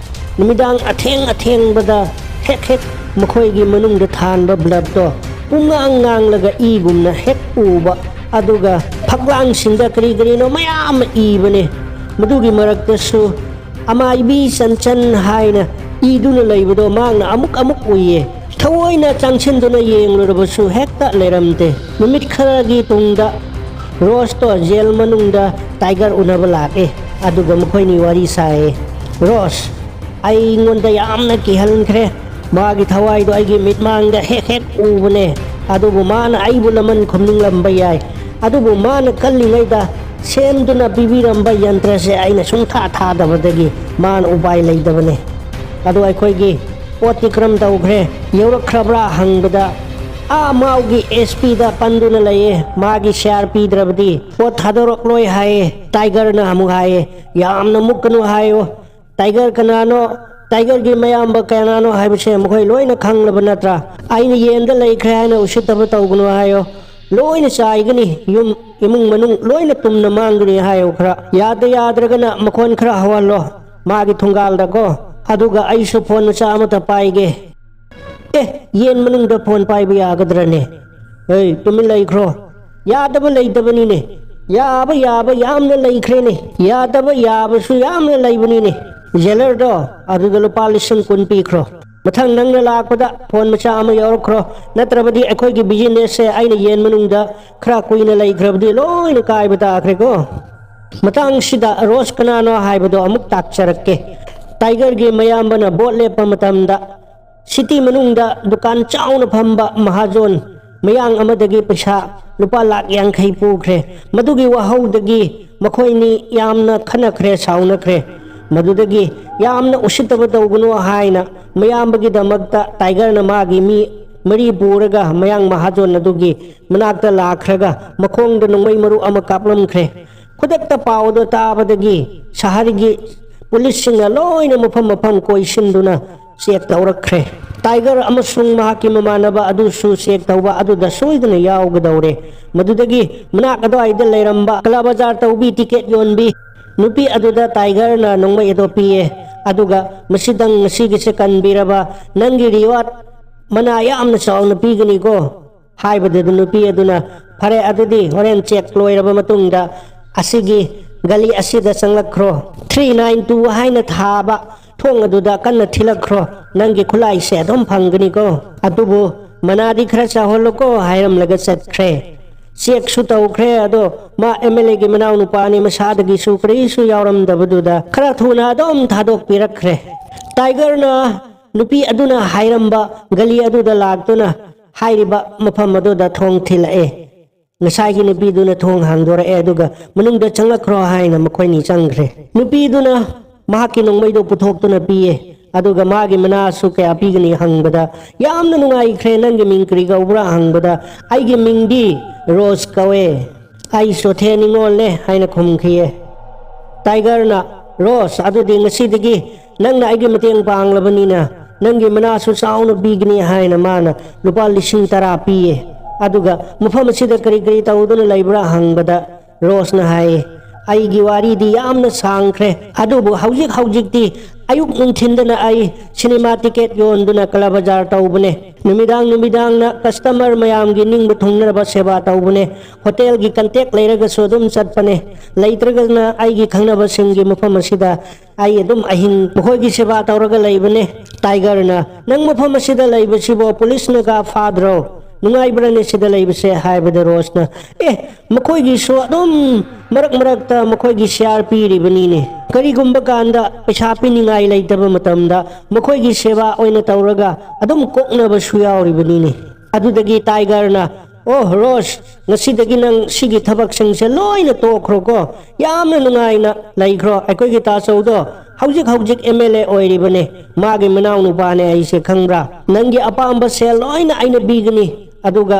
ꯅꯨꯃꯤꯗꯥꯡ ꯑꯊꯦꯡ ꯑꯊꯦꯡꯕꯗ ꯍꯦꯛ ꯍꯦꯛ ꯃꯈꯣꯏꯒꯤ ꯃꯅꯨꯡꯗ ꯊꯥꯟꯕ ꯕ꯭ꯂꯕꯇꯣ ꯄꯨꯡꯉꯥꯡ ꯉꯥꯡꯂꯒ ꯏꯒꯨꯝꯅ ꯍꯦꯛ ꯎꯕ, ꯑꯗꯨꯒ ꯐꯛꯂꯥꯡꯁꯤꯡꯗ ꯀꯔꯤ ꯀꯔꯤꯅꯣ ꯃꯌꯥꯝ ꯑꯃ ꯏꯕꯅꯦ꯫ ꯃꯗꯨꯒꯤ ꯃꯔꯛꯇꯁꯨ ꯑꯃꯥꯏꯕꯤ ꯆꯟꯆꯟ ꯍꯥꯏꯅ ꯏꯗꯨꯅ ꯂꯩꯕꯗꯣ ꯃꯍꯥꯛꯅ ꯑꯃꯨꯛ ꯑꯃꯨꯛ ꯎꯏꯌꯦ꯫ ꯊꯑꯣꯏꯅ ꯆꯪꯁꯤꯟꯗꯨꯅ ꯌꯦꯡꯂꯨꯔꯕꯁꯨ ꯍꯦꯛꯇ ꯂꯩꯔꯝꯗꯦ꯫ ꯅꯨꯃꯤꯠ ꯈꯔꯒꯤ ꯇꯨꯡꯗ ꯔꯣꯁꯇꯣ ꯖꯦꯜ ꯃꯅꯨꯡꯗ ꯇꯥꯏꯒꯔ ꯎꯅꯕ ꯂꯥꯛꯑꯦ꯫ ꯑꯗꯨꯒ ꯃꯈꯣꯏꯅꯤ ꯋꯥꯔꯤ ꯁꯥꯏꯌꯦ꯫ ꯔꯣꯁ, ꯑꯩꯉꯣꯟꯗ ꯌꯥꯝꯅ ꯀꯤꯍꯟꯈ꯭ꯔꯦ꯫ ꯃꯥꯒꯤ ꯊꯋꯥꯏꯗꯣ ꯑꯩꯒꯤ ꯃꯤꯠꯃꯥꯡꯗ ꯍꯦꯛ ꯍꯦꯛ ꯎꯕꯅꯦ꯫ ꯑꯗꯨꯕꯨ ꯃꯥꯅ ꯑꯩꯕꯨ ꯂꯃꯟ ꯈꯨꯝꯅꯤꯡꯂꯝꯕ ꯌꯥꯏ꯫ ꯑꯗꯨꯕꯨ ꯃꯥꯅ ꯀꯜꯂꯤꯉꯩꯗ ꯁꯦꯝꯗꯨꯅ ꯄꯤꯕꯤꯔꯝꯕ ꯌꯟꯇ꯭ꯔꯁꯦ ꯑꯩꯅ ꯁꯨꯡꯊꯥ ꯊꯥꯗꯕꯗꯒꯤ ꯃꯥꯅ ꯎꯄꯥꯏ ꯂꯩꯇꯕꯅꯦ꯫ ꯑꯗꯣ ꯑꯩꯈꯣꯏꯒꯤ ꯄꯣꯠꯇꯤ ꯀꯔꯝ ꯇꯧꯈ꯭ꯔꯦ? ꯌꯧꯔꯛꯈ꯭ꯔꯕ꯭ꯔꯥ ꯍꯪꯕꯗ, ꯑꯥ ꯃꯥꯎꯒꯤ ꯑꯦꯁ ꯄꯤꯗ ꯄꯟꯗꯨꯅ ꯂꯩꯌꯦ꯫ ꯃꯥꯒꯤ ꯁꯤꯌꯥꯔ ꯄꯤꯗ꯭ꯔꯕꯗꯤ ꯄꯣꯠ ꯊꯥꯗꯣꯔꯛꯂꯣꯏ ꯍꯥꯏꯌꯦ꯫ ꯇꯥꯏꯒꯔꯅ ꯑꯃꯨꯛ ꯍꯥꯏꯌꯦ, ꯌꯥꯝꯅ ꯃꯨꯛꯀꯅꯨ ꯍꯥꯏꯌꯣ꯫ ꯇꯥꯏꯒꯔ ꯀꯅꯥꯅꯣ, ꯇꯥꯏꯒꯔꯒꯤ ꯃꯌꯥꯝꯕ ꯀꯅꯥꯅꯣ ꯍꯥꯏꯕꯁꯦ ꯃꯈꯣꯏ ꯂꯣꯏꯅ ꯈꯪꯂꯕ ꯅꯠꯇ꯭ꯔꯥ? ꯑꯩꯅ ꯌꯦꯟꯗ ꯂꯩꯈ꯭ꯔꯦ ꯍꯥꯏꯅ ꯎꯁꯤꯠꯇꯕ ꯇꯧꯒꯅꯨ ꯍꯥꯏꯌꯣ꯫ ꯂꯣꯏꯅ ꯆꯥꯏꯒꯅꯤ, ꯌꯨꯝ ꯏꯃꯨꯡ ꯃꯅꯨꯡ ꯂꯣꯏꯅ ꯇꯨꯝꯅ ꯃꯥꯡꯒꯅꯤ ꯍꯥꯏꯌꯣ꯫ ꯈꯔ ꯌꯥꯗ ꯌꯥꯗ꯭ꯔꯒꯅ ꯃꯈꯣꯟ ꯈꯔ ꯍꯧꯍꯜꯂꯣ ꯃꯥꯒꯤ ꯊꯣꯡꯒꯥꯜꯗꯀꯣ꯫ ꯑꯗꯨꯒ ꯑꯩꯁꯨ ꯐꯣꯟ ꯃꯆꯥ ꯑꯃꯇ ꯄꯥꯏꯒꯦ꯫ ꯑꯦ, ꯌꯦꯟ ꯃꯅꯨꯡꯗ ꯐꯣꯟ ꯄꯥꯏꯕ ꯌꯥꯒꯗ꯭ꯔꯅꯦ? ꯑꯩ ꯇꯨꯃꯤꯟ ꯂꯩꯈ꯭ꯔꯣ꯫ ꯌꯥꯗꯕ ꯂꯩꯇꯕꯅꯤꯅꯦ꯫ ꯌꯥꯕ ꯌꯥꯕ ꯌꯥꯝꯅ ꯂꯩꯈ꯭ꯔꯦꯅꯦ꯫ ꯌꯥꯗꯕ ꯌꯥꯕꯁꯨ ꯌꯥꯝꯅ ꯂꯩꯕꯅꯤꯅꯦ꯫ ꯖꯦꯂꯔꯗꯣ, ꯑꯗꯨꯗ ꯂꯨꯄꯥ ꯂꯤꯁꯤꯡ ꯀꯨꯟ ꯄꯤꯈ꯭ꯔꯣ꯫ ꯃꯊꯪ ꯅꯪꯅ ꯂꯥꯛꯄꯗ ꯐꯣꯟ ꯃꯆꯥ ꯑꯃ ꯌꯥꯎꯔꯛꯈ꯭ꯔꯣ꯫ ꯅꯠꯇ꯭ꯔꯕꯗꯤ ꯑꯩꯈꯣꯏꯒꯤ ꯕꯤꯖꯤꯅꯦꯁꯁꯦ ꯑꯩꯅ ꯌꯦꯟ ꯃꯅꯨꯡꯗ ꯈꯔ ꯀꯨꯏꯅ ꯂꯩꯈ꯭ꯔꯕꯗꯤ ꯂꯣꯏꯅ ꯀꯥꯏꯕ ꯇꯥꯈ꯭ꯔꯦꯀꯣ꯫ ꯃꯇꯥꯡꯁꯤꯗ ꯔꯣꯁ ꯀꯅꯥꯅꯣ ꯍꯥꯏꯕꯗꯣ ꯑꯃꯨꯛ ꯇꯥꯛꯆꯔꯛꯀꯦ꯫ ꯇꯥꯏꯒꯔꯒꯤ ꯃꯌꯥꯝꯕꯅ ꯚꯣꯠ ꯂꯦꯞꯄ ꯃꯇꯝꯗ ꯁꯤꯇꯤ ꯃꯅꯨꯡꯗ ꯗꯨꯀꯥꯟ ꯆꯥꯎꯅ ꯐꯝꯕ ꯃꯍꯥꯖꯣꯟ ꯃꯌꯥꯡ ꯑꯃꯗꯒꯤ ꯄꯩꯁꯥ ꯂꯨꯄꯥ ꯂꯥꯈ ꯌꯥꯡꯈꯩ ꯄꯨꯈ꯭ꯔꯦ꯫ ꯃꯗꯨꯒꯤ ꯋꯥꯍꯧꯗꯒꯤ ꯃꯈꯣꯏꯅꯤ ꯌꯥꯝꯅ ꯈꯟꯅꯈ꯭ꯔꯦ, ꯁꯥꯎꯅꯈ꯭ꯔꯦ꯫ ꯃꯗꯨꯗꯒꯤ ꯌꯥꯝꯅ ꯎꯁꯤꯠꯇꯕ ꯇꯧꯒꯅꯨ ꯍꯥꯏꯅ ꯃꯌꯥꯝꯕꯒꯤꯗꯃꯛꯇ ꯇꯥꯏꯒꯔꯅ ꯃꯥꯒꯤ ꯃꯤ ꯃꯔꯤ ꯄꯨꯔꯒ ꯃꯌꯥꯡ ꯃꯍꯥꯖꯣꯟ ꯑꯗꯨꯒꯤ ꯃꯅꯥꯛꯇ ꯂꯥꯛꯈ꯭ꯔꯒ ꯃꯈꯣꯡꯗ ꯅꯣꯡꯃꯩ ꯃꯔꯨ ꯑꯃ ꯀꯥꯞꯂꯝꯈ꯭ꯔꯦ꯫ ꯈꯨꯗꯛꯇ ꯄꯥꯎꯗꯣ ꯇꯥꯕꯗꯒꯤ ꯁꯍꯔꯒꯤ ꯄꯨꯂꯤꯁꯁꯤꯡꯅ ꯂꯣꯏꯅ ꯃꯐꯝ ꯃꯐꯝ ꯀꯣꯏꯁꯤꯟꯗꯨꯅ ꯆꯦꯛ ꯇꯧꯔꯛꯈ꯭ꯔꯦ꯫ ꯇꯥꯏꯒꯔ ꯑꯃꯁꯨꯡ ꯃꯍꯥꯛꯀꯤ ꯃꯃꯥꯟꯅꯕ ꯑꯗꯨꯁꯨ ꯆꯦꯛ ꯇꯧꯕ ꯑꯗꯨꯗ ꯁꯣꯏꯗꯅ ꯌꯥꯎꯒꯗꯧꯔꯦ꯫ ꯃꯗꯨꯗꯒꯤ ꯃꯅꯥꯛ ꯑꯗꯨꯋꯥꯏꯗ ꯂꯩꯔꯝꯕ ꯀꯂꯥ ꯕꯖꯥꯔ ꯇꯧꯕꯤ, ꯇꯤꯀꯦꯠ ꯌꯣꯟꯕꯤ ꯅꯨꯄꯤ ꯑꯗꯨꯗ ꯇꯥꯏꯒꯔꯅ ꯅꯣꯡꯃꯩ ꯑꯗꯣ ꯄꯤꯌꯦ꯫ ꯑꯗꯨꯒ, "ꯃꯁꯤꯗꯪ ꯉꯁꯤꯒꯤꯁꯦ ꯀꯟꯕꯤꯔꯕ ꯅꯪꯒꯤ ꯔꯤꯋꯥꯔꯗ ꯃꯅꯥ ꯌꯥꯝꯅ ꯆꯥꯎꯅ ꯄꯤꯒꯅꯤꯀꯣ" ꯍꯥꯏꯕꯗꯨꯗ ꯅꯨꯄꯤ ꯑꯗꯨꯅ, "ꯐꯔꯦ, ꯑꯗꯨꯗꯤ ꯍꯣꯔꯦꯟ ꯆꯦꯛ ꯂꯣꯏꯔꯕ ꯃꯇꯨꯡꯗ ꯑꯁꯤꯒꯤ ꯒꯂꯤ ꯑꯁꯤꯗ ꯆꯪꯂꯛꯈ꯭ꯔꯣ꯫ ꯊ꯭ꯔꯤ ꯅꯥꯏꯟ ꯇꯨ ꯍꯥꯏꯅ ꯊꯥꯕ ꯊꯣꯡ ꯑꯗꯨꯗ ꯀꯟꯅ ꯊꯤꯜꯂꯛꯈ꯭ꯔꯣ꯫ ꯅꯪꯒꯤ ꯈꯨꯠꯂꯥꯏꯁꯦ ꯑꯗꯨꯝ ꯐꯪꯒꯅꯤꯀꯣ꯫ ꯑꯗꯨꯕꯨ ꯃꯅꯥꯗꯤ ꯈꯔ ꯆꯥꯎꯍꯜꯂꯨꯀꯣ ꯍꯥꯏꯔꯝꯂꯒ ꯆꯠꯈ꯭ꯔꯦ꯫ ꯆꯦꯛꯁꯨ ꯇꯧꯈ꯭ꯔꯦ, ꯑꯗꯣ ꯃꯥ ꯑꯦꯝ ꯑꯦꯜ ꯑꯦꯒꯤ ꯃꯅꯥꯎꯅꯨꯄꯥꯅꯤ, ꯃꯁꯥꯗꯒꯤꯁꯨ ꯀꯔꯤꯁꯨ ꯌꯥꯎꯔꯝꯗꯕꯗꯨꯗ ꯈꯔ ꯊꯨꯅ ꯑꯗꯨꯝ ꯊꯥꯗꯣꯛꯄꯤꯔꯛꯈ꯭ꯔꯦ꯫ ꯇꯥꯏꯒꯔꯅ ꯅꯨꯄꯤ ꯑꯗꯨꯅ ꯍꯥꯏꯔꯝꯕ ꯒꯂꯤ ꯑꯗꯨꯗ ꯂꯥꯛꯇꯨꯅ ꯍꯥꯏꯔꯤꯕ ꯃꯐꯝ ꯑꯗꯨꯗ ꯊꯣꯡ ꯊꯤꯜꯂꯛꯑꯦ꯫ ꯉꯁꯥꯏꯒꯤ ꯅꯨꯄꯤꯗꯨꯅ ꯊꯣꯡ ꯍꯥꯡꯗꯣꯔꯛꯑꯦ, ꯑꯗꯨꯒ "ꯃꯅꯨꯡꯗ ꯆꯪꯂꯛꯈ꯭ꯔꯣ" ꯍꯥꯏꯅ ꯃꯈꯣꯏꯅꯤ ꯆꯪꯈ꯭ꯔꯦ꯫ ꯅꯨꯄꯤꯗꯨꯅ ꯃꯍꯥꯛꯀꯤ ꯅꯣꯡꯃꯩꯗꯣ ꯄꯨꯊꯣꯛꯇꯨꯅ ꯄꯤꯌꯦ, ꯑꯗꯨꯒ "ꯃꯥꯒꯤ ꯃꯅꯥꯁꯨ ꯀꯌꯥ ꯄꯤꯒꯅꯤ?" ꯍꯪꯕꯗ, "ꯌꯥꯝꯅ ꯅꯨꯡꯉꯥꯏꯈ꯭ꯔꯦ, ꯅꯪꯒꯤ ꯃꯤꯡ ꯀꯔꯤ ꯀꯧꯕ꯭ꯔꯥ?" ꯍꯪꯕꯗ, "ꯑꯩꯒꯤ ꯃꯤꯡꯗꯤ ꯔꯣꯁ ꯀꯧꯋꯦ, ꯑꯩ ꯆꯣꯊꯦ ꯅꯤꯉꯣꯜꯅꯦ" ꯍꯥꯏꯅ ꯈꯨꯝꯈꯤꯌꯦ꯫ ꯇꯥꯏꯒꯔꯅ, "ꯔꯣꯁ, ꯑꯗꯨꯗꯤ ꯉꯁꯤꯗꯒꯤ ꯅꯪꯅ ꯑꯩꯒꯤ ꯃꯇꯦꯡ ꯄꯥꯡꯂꯕꯅꯤꯅ ꯅꯪꯒꯤ ꯃꯅꯥꯁꯨ ꯆꯥꯎꯅ ꯄꯤꯒꯅꯤ" ꯍꯥꯏꯅ ꯃꯥꯅ ꯂꯨꯄꯥ ꯂꯤꯁꯤꯡ ꯇꯔꯥ ꯄꯤꯌꯦ꯫ ꯑꯗꯨꯒ "ꯃꯐꯝ ꯑꯁꯤꯗ ꯀꯔꯤ ꯀꯔꯤ ꯇꯧꯗꯨꯅ ꯂꯩꯕ꯭ꯔꯥ?" ꯍꯪꯕꯗ, ꯔꯣꯁꯅ ꯍꯥꯏꯌꯦ, "ꯑꯩꯒꯤ ꯋꯥꯔꯤꯗꯤ ꯌꯥꯝꯅ ꯁꯥꯡꯈ꯭ꯔꯦ, ꯑꯗꯨꯕꯨ ꯍꯧꯖꯤꯛ ꯍꯧꯖꯤꯛꯇꯤ ꯑꯌꯨꯛ ꯅꯨꯡꯊꯤꯟꯗꯅ ꯑꯩ ꯁꯤꯅꯦꯃꯥ ꯇꯤꯀꯦꯠ ꯌꯣꯟꯗꯨꯅ ꯀꯂꯥ ꯕꯖꯥꯔ ꯇꯧꯕꯅꯦ, ꯅꯨꯃꯤꯗꯥꯡ ꯅꯨꯃꯤꯗꯥꯡꯅ ꯀꯁꯇꯃꯔ ꯃꯌꯥꯝꯒꯤ ꯅꯤꯡꯕ ꯊꯨꯡꯅꯅꯕ ꯁꯦꯕꯥ ꯇꯧꯕꯅꯦ, ꯍꯣꯇꯦꯜꯒꯤ ꯀꯟꯇꯦꯛ ꯂꯩꯔꯒꯁꯨ ꯑꯗꯨꯝ ꯆꯠꯄꯅꯦ, ꯂꯩꯇ꯭ꯔꯒꯅ ꯑꯩꯒꯤ ꯈꯪꯅꯕꯁꯤꯡꯒꯤ ꯃꯐꯝ ꯑꯁꯤꯗ ꯑꯩ ꯑꯗꯨꯝ ꯑꯍꯤꯡ ꯃꯈꯣꯏꯒꯤ ꯁꯦꯕꯥ ꯇꯧꯔꯒ ꯂꯩꯕꯅꯦ꯫" ꯇꯥꯏꯒꯔꯅ, "ꯅꯪ ꯃꯐꯝ ꯑꯁꯤꯗ ꯂꯩꯕꯁꯤꯕꯨ ꯄꯨꯂꯤꯁꯅꯒ ꯐꯥꯗ꯭ꯔꯣ? ꯅꯨꯡꯉꯥꯏꯕ꯭ꯔꯅꯦ ꯁꯤꯗ ꯂꯩꯕꯁꯦ?" ꯍꯥꯏꯕꯗ ꯔꯣꯁꯅ, "ꯑꯦ, ꯃꯈꯣꯏꯒꯤꯁꯨ ꯑꯗꯨꯝ ꯃꯔꯛ ꯃꯔꯛꯇ ꯃꯈꯣꯏꯒꯤ ꯁꯤꯌꯥꯔ ꯄꯤꯔꯤꯕꯅꯤꯅꯦ꯫ ꯀꯔꯤꯒꯨꯝꯕ ꯀꯥꯟꯗ ꯄꯩꯁꯥ ꯄꯤꯅꯤꯡꯉꯥꯏ ꯂꯩꯇꯕ ꯃꯇꯝꯗ ꯃꯈꯣꯏꯒꯤ ꯁꯦꯕꯥ ꯑꯣꯏꯅ ꯇꯧꯔꯒ ꯑꯗꯨꯝ ꯀꯣꯛꯅꯕꯁꯨ ꯌꯥꯎꯔꯤꯕꯅꯤꯅꯦ꯫" ꯑꯗꯨꯗꯒꯤ ꯇꯥꯏꯒꯔꯅ, "ꯑꯣ ꯔꯣꯁ, ꯉꯁꯤꯗꯒꯤ ꯅꯪ ꯁꯤꯒꯤ ꯊꯕꯛꯁꯤꯡꯁꯦ ꯂꯣꯏꯅ ꯇꯣꯛꯈ꯭ꯔꯣꯀꯣ, ꯌꯥꯝꯅ ꯅꯨꯡꯉꯥꯏꯅ ꯂꯩꯈ꯭ꯔꯣ꯫ ꯑꯩꯈꯣꯏꯒꯤ ꯇꯥꯆꯧꯗꯣ ꯍꯧꯖꯤꯛ ꯍꯧꯖꯤꯛ ꯑꯦꯝ ꯑꯦꯜ ꯑꯦ ꯑꯣꯏꯔꯤꯕꯅꯦ, ꯃꯥꯒꯤ ꯃꯅꯥꯎꯅꯨꯄꯥꯅꯦ ꯑꯩꯁꯦ, ꯈꯪꯕ꯭ꯔꯥ? ꯅꯪꯒꯤ ꯑꯄꯥꯝꯕ ꯁꯦꯜ ꯂꯣꯏꯅ ꯑꯩꯅ ꯄꯤꯒꯅꯤ, ꯑꯗꯨꯒ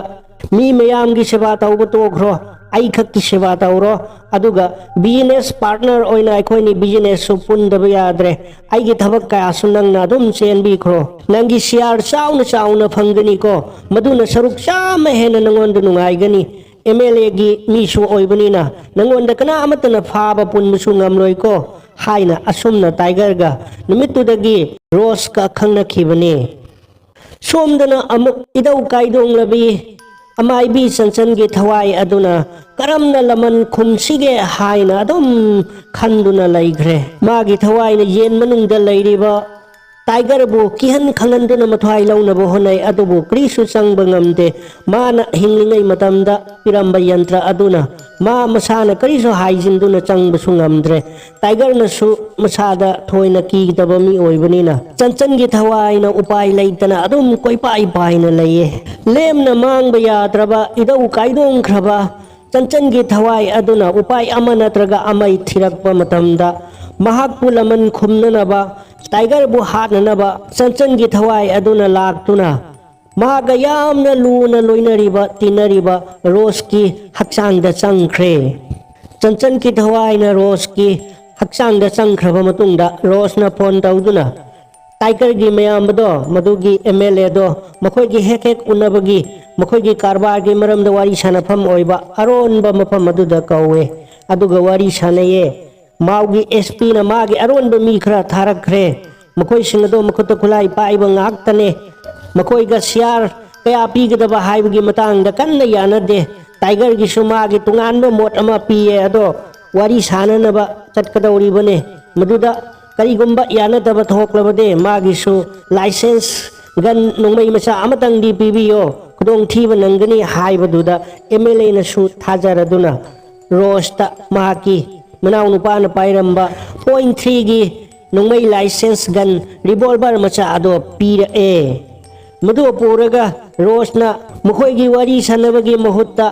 ꯃꯤ ꯃꯌꯥꯝꯒꯤ ꯁꯦꯕꯥ ꯇꯧꯕ ꯇꯣꯛꯈ꯭ꯔꯣ, ꯑꯩ ꯈꯛꯀꯤ ꯁꯦꯕꯥ ꯇꯧꯔꯣ, ꯑꯗꯨꯒ ꯕꯤꯖꯤꯅꯦꯁ ꯄꯥꯔꯠꯅꯔ ꯑꯣꯏꯅ ꯑꯩꯈꯣꯏꯅꯤ ꯕꯤꯖꯤꯅꯦꯁꯁꯨ ꯄꯨꯟꯗꯕ ꯌꯥꯗ꯭ꯔꯦ꯫ ꯑꯩꯒꯤ ꯊꯕꯛ ꯀꯌꯥꯁꯨ ꯅꯪꯅ ꯑꯗꯨꯝ ꯆꯦꯟꯕꯤꯈ꯭ꯔꯣ꯫ ꯅꯪꯒꯤ ꯁꯤꯌꯥꯔ ꯆꯥꯎꯅ ꯆꯥꯎꯅ ꯐꯪꯒꯅꯤꯀꯣ, ꯃꯗꯨꯅ ꯁꯔꯨꯛ ꯆꯥꯝꯃ ꯍꯦꯟꯅ ꯅꯪꯉꯣꯟꯗ ꯅꯨꯡꯉꯥꯏꯒꯅꯤ꯫ ꯑꯦꯝ ꯑꯦꯜ ꯑꯦꯒꯤ ꯃꯤꯁꯨ ꯑꯣꯏꯕꯅꯤꯅ ꯅꯪꯉꯣꯟꯗ ꯀꯅꯥ ꯑꯃꯠꯇꯅ ꯐꯥꯕ ꯄꯨꯟꯕꯁꯨ ꯉꯝꯂꯣꯏꯀꯣ" ꯍꯥꯏꯅ ꯑꯁꯨꯝꯅ ꯇꯥꯏꯒꯔꯒ ꯅꯨꯃꯤꯠꯇꯨꯗꯒꯤ ꯔꯣꯁꯀ ꯈꯪꯅꯈꯤꯕꯅꯤ꯫ ꯁꯣꯝꯗꯅ ꯑꯃꯨꯛ ꯏꯙꯧ ꯀꯥꯏꯗꯣꯡꯂꯕꯤ ꯑꯃꯥꯏꯕꯤ ꯆꯟꯆꯟꯒꯤ ꯊꯋꯥꯏ ꯑꯗꯨꯅ ꯀꯔꯝꯅ ꯂꯃꯟ ꯈꯨꯝꯁꯤꯒꯦ ꯍꯥꯏꯅ ꯑꯗꯨꯝ ꯈꯟꯗꯨꯅ ꯂꯩꯈ꯭ꯔꯦ꯫ ꯃꯥꯒꯤ ꯊꯋꯥꯏꯅ ꯌꯦꯟ ꯃꯅꯨꯡꯗ ꯂꯩꯔꯤꯕ ꯇꯥꯏꯒꯔꯕꯨ ꯀꯤꯍꯟ ꯈꯪꯍꯟꯗꯨꯅ ꯃꯊ꯭ꯋꯥꯏ ꯂꯧꯅꯕ ꯍꯣꯠꯅꯩ, ꯑꯗꯨꯕꯨ ꯀꯔꯤꯁꯨ ꯆꯪꯕ ꯉꯝꯗꯦ꯫ ꯃꯥꯅ ꯍꯤꯡꯂꯤꯉꯩ ꯃꯇꯝꯗ ꯄꯤꯔꯝꯕ ꯌꯟꯇ꯭ꯔ ꯑꯗꯨꯅ ꯃꯥ ꯃꯁꯥꯅ ꯀꯔꯤꯁꯨ ꯍꯥꯏꯖꯤꯟꯗꯨꯅ ꯆꯪꯕꯁꯨ ꯉꯝꯗ꯭ꯔꯦ꯫ ꯇꯥꯏꯒꯔꯅꯁꯨ ꯃꯁꯥꯗ ꯊꯣꯏꯅ ꯀꯤꯗꯕ ꯃꯤ ꯑꯣꯏꯕꯅꯤꯅ ꯆꯟꯆꯟꯒꯤ ꯊꯋꯥꯏꯅ ꯎꯄꯥꯏ ꯂꯩꯇꯅ ꯑꯗꯨꯝ ꯀꯣꯏꯄꯥꯏ ꯄꯥꯏꯅ ꯂꯩꯌꯦ꯫ ꯂꯦꯝꯅ ꯃꯥꯡꯕ ꯌꯥꯗ꯭ꯔꯕ, ꯏꯙꯧ ꯀꯥꯏꯗꯣꯡꯈ꯭ꯔꯕ ꯆꯟꯆꯟꯒꯤ ꯊꯋꯥꯏ ꯑꯗꯨꯅ ꯎꯄꯥꯏ ꯑꯃ ꯅꯠꯇ꯭ꯔꯒ ꯑꯃ ꯊꯤꯔꯛꯄ ꯃꯇꯝꯗ, ꯃꯍꯥꯛꯄꯨ ꯂꯃꯟ ꯈꯨꯝꯅꯅꯕ, ꯇꯥꯏꯒꯔꯕꯨ ꯍꯥꯠꯅꯅꯕ ꯆꯟꯆꯟꯒꯤ ꯊꯋꯥꯏ ꯑꯗꯨꯅ ꯂꯥꯛꯇꯨꯅ ꯃꯍꯥꯛꯀ ꯌꯥꯝꯅ ꯂꯨꯅ ꯂꯣꯏꯅꯔꯤꯕ, ꯇꯤꯟꯅꯔꯤꯕ ꯔꯣꯁꯀꯤ ꯍꯛꯆꯥꯡꯗ ꯆꯪꯈ꯭ꯔꯦ꯫ ꯆꯟꯆꯟꯒꯤ ꯊꯋꯥꯏꯅ ꯔꯣꯁꯀꯤ ꯍꯛꯆꯥꯡꯗ ꯆꯪꯈ꯭ꯔꯕ ꯃꯇꯨꯡꯗ, ꯔꯣꯁꯅ ꯐꯣꯟ ꯇꯧꯗꯨꯅ ꯇꯥꯏꯒꯔꯒꯤ ꯃꯌꯥꯝꯕꯗꯣ, ꯃꯗꯨꯒꯤ ꯑꯦꯝ ꯑꯦꯜ ꯑꯦꯗꯣ, ꯃꯈꯣꯏꯒꯤ ꯍꯦꯛ ꯍꯦꯛ ꯎꯅꯕꯒꯤ, ꯃꯈꯣꯏꯒꯤ ꯀꯔꯕꯥꯔꯒꯤ ꯃꯔꯝꯗ ꯋꯥꯔꯤ ꯁꯥꯟꯅꯐꯝ ꯑꯣꯏꯕ ꯑꯔꯣꯟꯕ ꯃꯐꯝ ꯑꯗꯨꯗ ꯀꯧꯋꯦ꯫ ꯑꯗꯨꯒ ꯋꯥꯔꯤ ꯁꯥꯟꯅꯩꯌꯦ꯫ ꯃꯥꯎꯒꯤ ꯑꯦꯁ ꯄꯤꯅ ꯃꯥꯒꯤ ꯑꯔꯣꯟꯕ ꯃꯤ ꯈꯔ ꯊꯥꯔꯛꯈ꯭ꯔꯦ꯫ ꯃꯈꯣꯏꯁꯤꯡ ꯑꯗꯣ ꯃꯈꯨꯠꯇ ꯈꯨꯠꯂꯥꯏ ꯄꯥꯏꯕ ꯉꯥꯛꯇꯅꯦ꯫ ꯃꯈꯣꯏꯒ ꯁꯤꯌꯥꯔ ꯀꯌꯥ ꯄꯤꯒꯗꯕ ꯍꯥꯏꯕꯒꯤ ꯃꯇꯥꯡꯗ ꯀꯟꯅ ꯌꯥꯅꯗꯦ꯫ ꯇꯥꯏꯒꯔꯒꯤꯁꯨ ꯃꯥꯒꯤ ꯇꯣꯉꯥꯟꯕ ꯃꯣꯠ ꯑꯃ ꯄꯤꯌꯦ, ꯑꯗꯣ ꯋꯥꯔꯤ ꯁꯥꯅꯅꯕ ꯆꯠꯀꯗꯧꯔꯤꯕꯅꯦ꯫ ꯃꯗꯨꯗ ꯀꯔꯤꯒꯨꯝꯕ ꯌꯥꯅꯗꯕ ꯊꯣꯛꯂꯕꯗꯤ ꯃꯥꯒꯤꯁꯨ ꯂꯥꯏꯁꯦꯟꯁ ꯒꯟ ꯅꯣꯡꯃꯩ ꯃꯆꯥ ꯑꯃꯇꯪꯗꯤ ꯄꯤꯕꯤꯌꯣ, ꯈꯨꯗꯣꯡꯊꯤꯕ ꯅꯪꯒꯅꯤ ꯍꯥꯏꯕꯗꯨꯗ ꯑꯦꯝ ꯑꯦꯜ ꯑꯦꯅꯁꯨ ꯊꯥꯖꯔꯗꯨꯅ ꯔꯣꯁꯇ ꯃꯍꯥꯛꯀꯤ ꯃꯅꯥꯎꯅꯨꯄꯥꯅ ꯄꯥꯏꯔꯝꯕ ꯄꯣꯏꯟ ꯊ꯭ꯔꯤꯒꯤ ꯅꯣꯡꯃꯩ ꯂꯥꯏꯁꯦꯟꯁ ꯒꯟ ꯔꯤꯚꯣꯜꯚꯔ ꯃꯆꯥ ꯑꯗꯣ ꯄꯤꯔꯛꯑꯦ꯫ ꯃꯗꯨ ꯄꯨꯔꯒ ꯔꯣꯁꯅ ꯃꯈꯣꯏꯒꯤ ꯋꯥꯔꯤ ꯁꯥꯟꯅꯕꯒꯤ ꯃꯍꯨꯠꯇ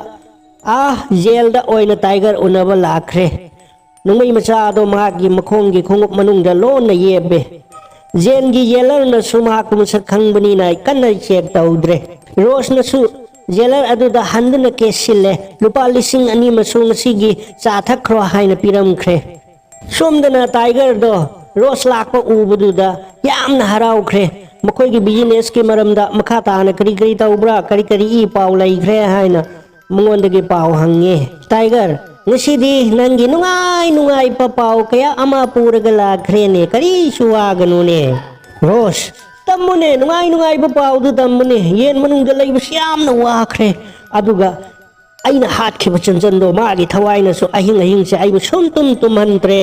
ꯑꯥ ꯖꯦꯜꯗ ꯑꯣꯏꯅ ꯇꯥꯏꯒꯔ ꯎꯅꯕ ꯂꯥꯛꯈ꯭ꯔꯦ꯫ ꯅꯣꯡꯃꯩ ꯃꯆꯥ ꯑꯗꯣ ꯃꯍꯥꯛꯀꯤ ꯃꯈꯣꯡꯒꯤ ꯈꯣꯡꯎꯞ ꯃꯅꯨꯡꯗ ꯂꯣꯟꯅ ꯌꯦꯞꯄꯦ꯫ ꯖꯦꯜꯒꯤ ꯖꯦꯂꯔꯅꯁꯨ ꯃꯍꯥꯛꯄꯨ ꯃꯁꯛ ꯈꯪꯕꯅꯤꯅ ꯀꯟꯅ ꯆꯦꯛ ꯇꯧꯗ꯭ꯔꯦ꯫ ꯔꯣꯁꯅꯁꯨ ꯖꯦꯂꯔ ꯑꯗꯨꯗ ꯍꯟꯗꯨꯅ ꯀꯦꯁ ꯁꯤꯜꯂꯦ꯫ ꯂꯨꯄꯥ ꯂꯤꯁꯤꯡ ꯑꯅꯤ ꯑꯃꯁꯨ ꯉꯁꯤꯒꯤ ꯆꯥ ꯊꯛꯈ꯭ꯔꯣ ꯍꯥꯏꯅ ꯄꯤꯔꯝꯈ꯭ꯔꯦ꯫ ꯁꯣꯝꯗꯅ ꯇꯥꯏꯒꯔꯗꯣ ꯔꯣꯁ ꯂꯥꯛꯄ ꯎꯕꯗꯨꯗ ꯌꯥꯝꯅ ꯍꯔꯥꯎꯈ꯭ꯔꯦ꯫ ꯃꯈꯣꯏꯒꯤ ꯕꯤꯖꯤꯅꯦꯁꯀꯤ ꯃꯔꯝꯗ ꯃꯈꯥ ꯇꯥꯅ ꯀꯔꯤ ꯀꯔꯤ ꯇꯧꯕ꯭ꯔꯥ, ꯀꯔꯤ ꯀꯔꯤ ꯏ ꯄꯥꯎ ꯂꯩꯈ꯭ꯔꯦ ꯍꯥꯏꯅ ꯃꯉꯣꯟꯗꯒꯤ ꯄꯥꯎ ꯍꯪꯉꯦ꯫ "ꯇꯥꯏꯒꯔ, ꯉꯁꯤꯗꯤ ꯅꯪꯒꯤ ꯅꯨꯡꯉꯥꯏ ꯅꯨꯡꯉꯥꯏꯕ ꯄꯥꯎ ꯀꯌꯥ ꯑꯃ ꯄꯨꯔꯒ ꯂꯥꯛꯈ꯭ꯔꯦꯅꯦ, ꯀꯔꯤꯁꯨ ꯋꯥꯒꯅꯨꯅꯦ꯫" "ꯔꯣꯁ, ꯇꯝꯃꯨꯅꯦ, ꯅꯨꯡꯉꯥꯏ ꯅꯨꯡꯉꯥꯏꯕ ꯄꯥꯎꯗꯨ ꯇꯝꯃꯨꯅꯦ꯫ ꯌꯦꯟ ꯃꯅꯨꯡꯗ ꯂꯩꯕꯁꯤ ꯌꯥꯝꯅ ꯋꯥꯈ꯭ꯔꯦ꯫ ꯑꯗꯨꯒ ꯑꯩꯅ ꯍꯥꯠꯈꯤꯕ ꯆꯟꯆꯟꯗꯣ ꯃꯥꯒꯤ ꯊꯋꯥꯏꯅꯁꯨ ꯑꯍꯤꯡ ꯑꯍꯤꯡꯁꯦ ꯑꯩꯕꯨ ꯁꯨꯝ ꯇꯨꯝ ꯇꯨꯝꯍꯟꯗ꯭ꯔꯦ꯫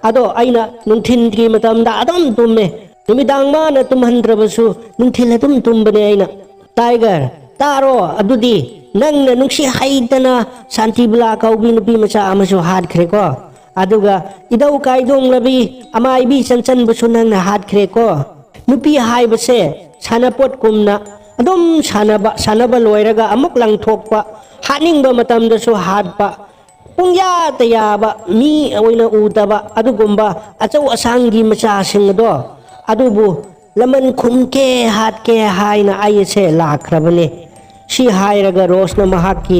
ꯑꯗꯣ ꯑꯩꯅ ꯅꯨꯡꯊꯤꯜꯒꯤ ꯃꯇꯝꯗ ꯑꯗꯨꯝ ꯇꯨꯝꯃꯦ꯫ ꯅꯨꯃꯤꯗꯥꯡ ꯃꯥꯅ ꯇꯨꯝꯍꯟꯗ꯭ꯔꯕꯁꯨ ꯅꯨꯡꯊꯤꯜ ꯑꯗꯨꯝ ꯇꯨꯝꯕꯅꯦ ꯑꯩꯅ꯫ ꯇꯥꯏꯒꯔ, ꯇꯥꯔꯣ ꯑꯗꯨꯗꯤ, ꯅꯪꯅ ꯅꯨꯡꯁꯤ ꯍꯩꯇꯅ ꯁꯥꯟꯇꯤꯕꯂꯥ ꯀꯧꯕꯤ ꯅꯨꯄꯤ ꯃꯆꯥ ꯑꯃꯁꯨ ꯍꯥꯠꯈ꯭ꯔꯦꯀꯣ꯫ ꯑꯗꯨꯒ ꯏꯙꯧ ꯀꯥꯏꯗꯣꯡꯂꯕꯤ ꯑꯃꯥꯏꯕꯤ ꯆꯟꯆꯟꯕꯨꯁꯨ ꯅꯪꯅ ꯍꯥꯠꯈ꯭ꯔꯦꯀꯣ꯫ ꯅꯨꯄꯤ ꯍꯥꯏꯕꯁꯦ ꯁꯥꯟꯅꯄꯣꯠꯀꯨꯝꯅ ꯑꯗꯨꯝ ꯁꯥꯟꯅꯕ, ꯁꯥꯟꯅꯕ ꯂꯣꯏꯔꯒ ꯑꯃꯨꯛ ꯂꯪꯊꯣꯛꯄ, ꯍꯥꯠꯅꯤꯡꯕ ꯃꯇꯝꯗꯁꯨ ꯍꯥꯠꯄ, ꯄꯨꯡꯌꯥꯗ ꯌꯥꯕ ꯃꯤ ꯑꯣꯏꯅ ꯎꯗꯕ ꯑꯗꯨꯒꯨꯝꯕ ꯑꯆꯧ ꯑꯁꯥꯡꯒꯤ ꯃꯆꯥꯁꯤꯡ ꯑꯗꯣ, ꯑꯗꯨꯕꯨ ꯂꯃꯟ ꯈꯨꯝꯀꯦ ꯍꯥꯠꯀꯦ ꯍꯥꯏꯅ ꯑꯩꯁꯦ ꯂꯥꯛꯈ꯭ꯔꯕꯅꯦ꯫ ꯁꯤ ꯍꯥꯏꯔꯒ ꯔꯣꯁꯅ ꯃꯍꯥꯛꯀꯤ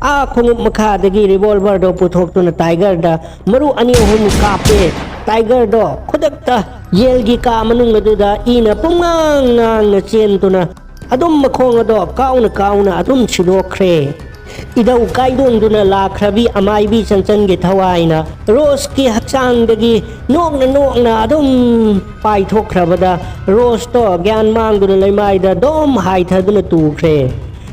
ꯑꯥ ꯈꯣꯡꯎꯞ ꯃꯈꯥꯗꯒꯤ ꯔꯤꯚꯣꯜꯚꯔꯗꯣ ꯄꯨꯊꯣꯛꯇꯨꯅ ꯇꯥꯏꯒꯔꯗ ꯃꯔꯨ ꯑꯅꯤ ꯑꯍꯨꯝ ꯀꯥꯞꯄꯦ꯫ ꯇꯥꯏꯒꯔꯗꯣ ꯈꯨꯗꯛꯇ ꯌꯦꯜꯒꯤ ꯀꯥ ꯃꯅꯨꯡ ꯑꯗꯨꯗ ꯏꯅ ꯄꯨꯡꯉꯥꯡ ꯉꯥꯡꯅ ꯆꯦꯟꯗꯨꯅ ꯑꯗꯨꯝ ꯃꯈꯣꯡ ꯑꯗꯣ ꯀꯥꯎꯅ ꯀꯥꯎꯅ ꯑꯗꯨꯝ ꯁꯤꯗꯣꯛꯈ꯭ꯔꯦ꯫ ꯏꯙꯧ ꯀꯥꯏꯗꯣꯡꯗꯨꯅ ꯂꯥꯛꯈ꯭ꯔꯕꯤ ꯑꯃꯥꯏꯕꯤ ꯆꯟꯆꯟꯒꯤ ꯊꯋꯥꯏꯅ ꯔꯣꯁꯀꯤ ꯍꯛꯆꯥꯡꯗꯒꯤ ꯅꯣꯛꯅ ꯅꯣꯛꯅ ꯑꯗꯨꯝ ꯄꯥꯏꯊꯣꯛꯈ꯭ꯔꯕꯗ ꯔꯣꯁꯇꯣ ꯒ꯭ꯌꯥꯟ ꯃꯥꯡꯗꯨꯅ ꯂꯩꯃꯥꯏꯗ ꯑꯗꯨꯝ ꯍꯥꯏꯊꯗꯨꯅ ꯇꯨꯈ꯭ꯔꯦ꯫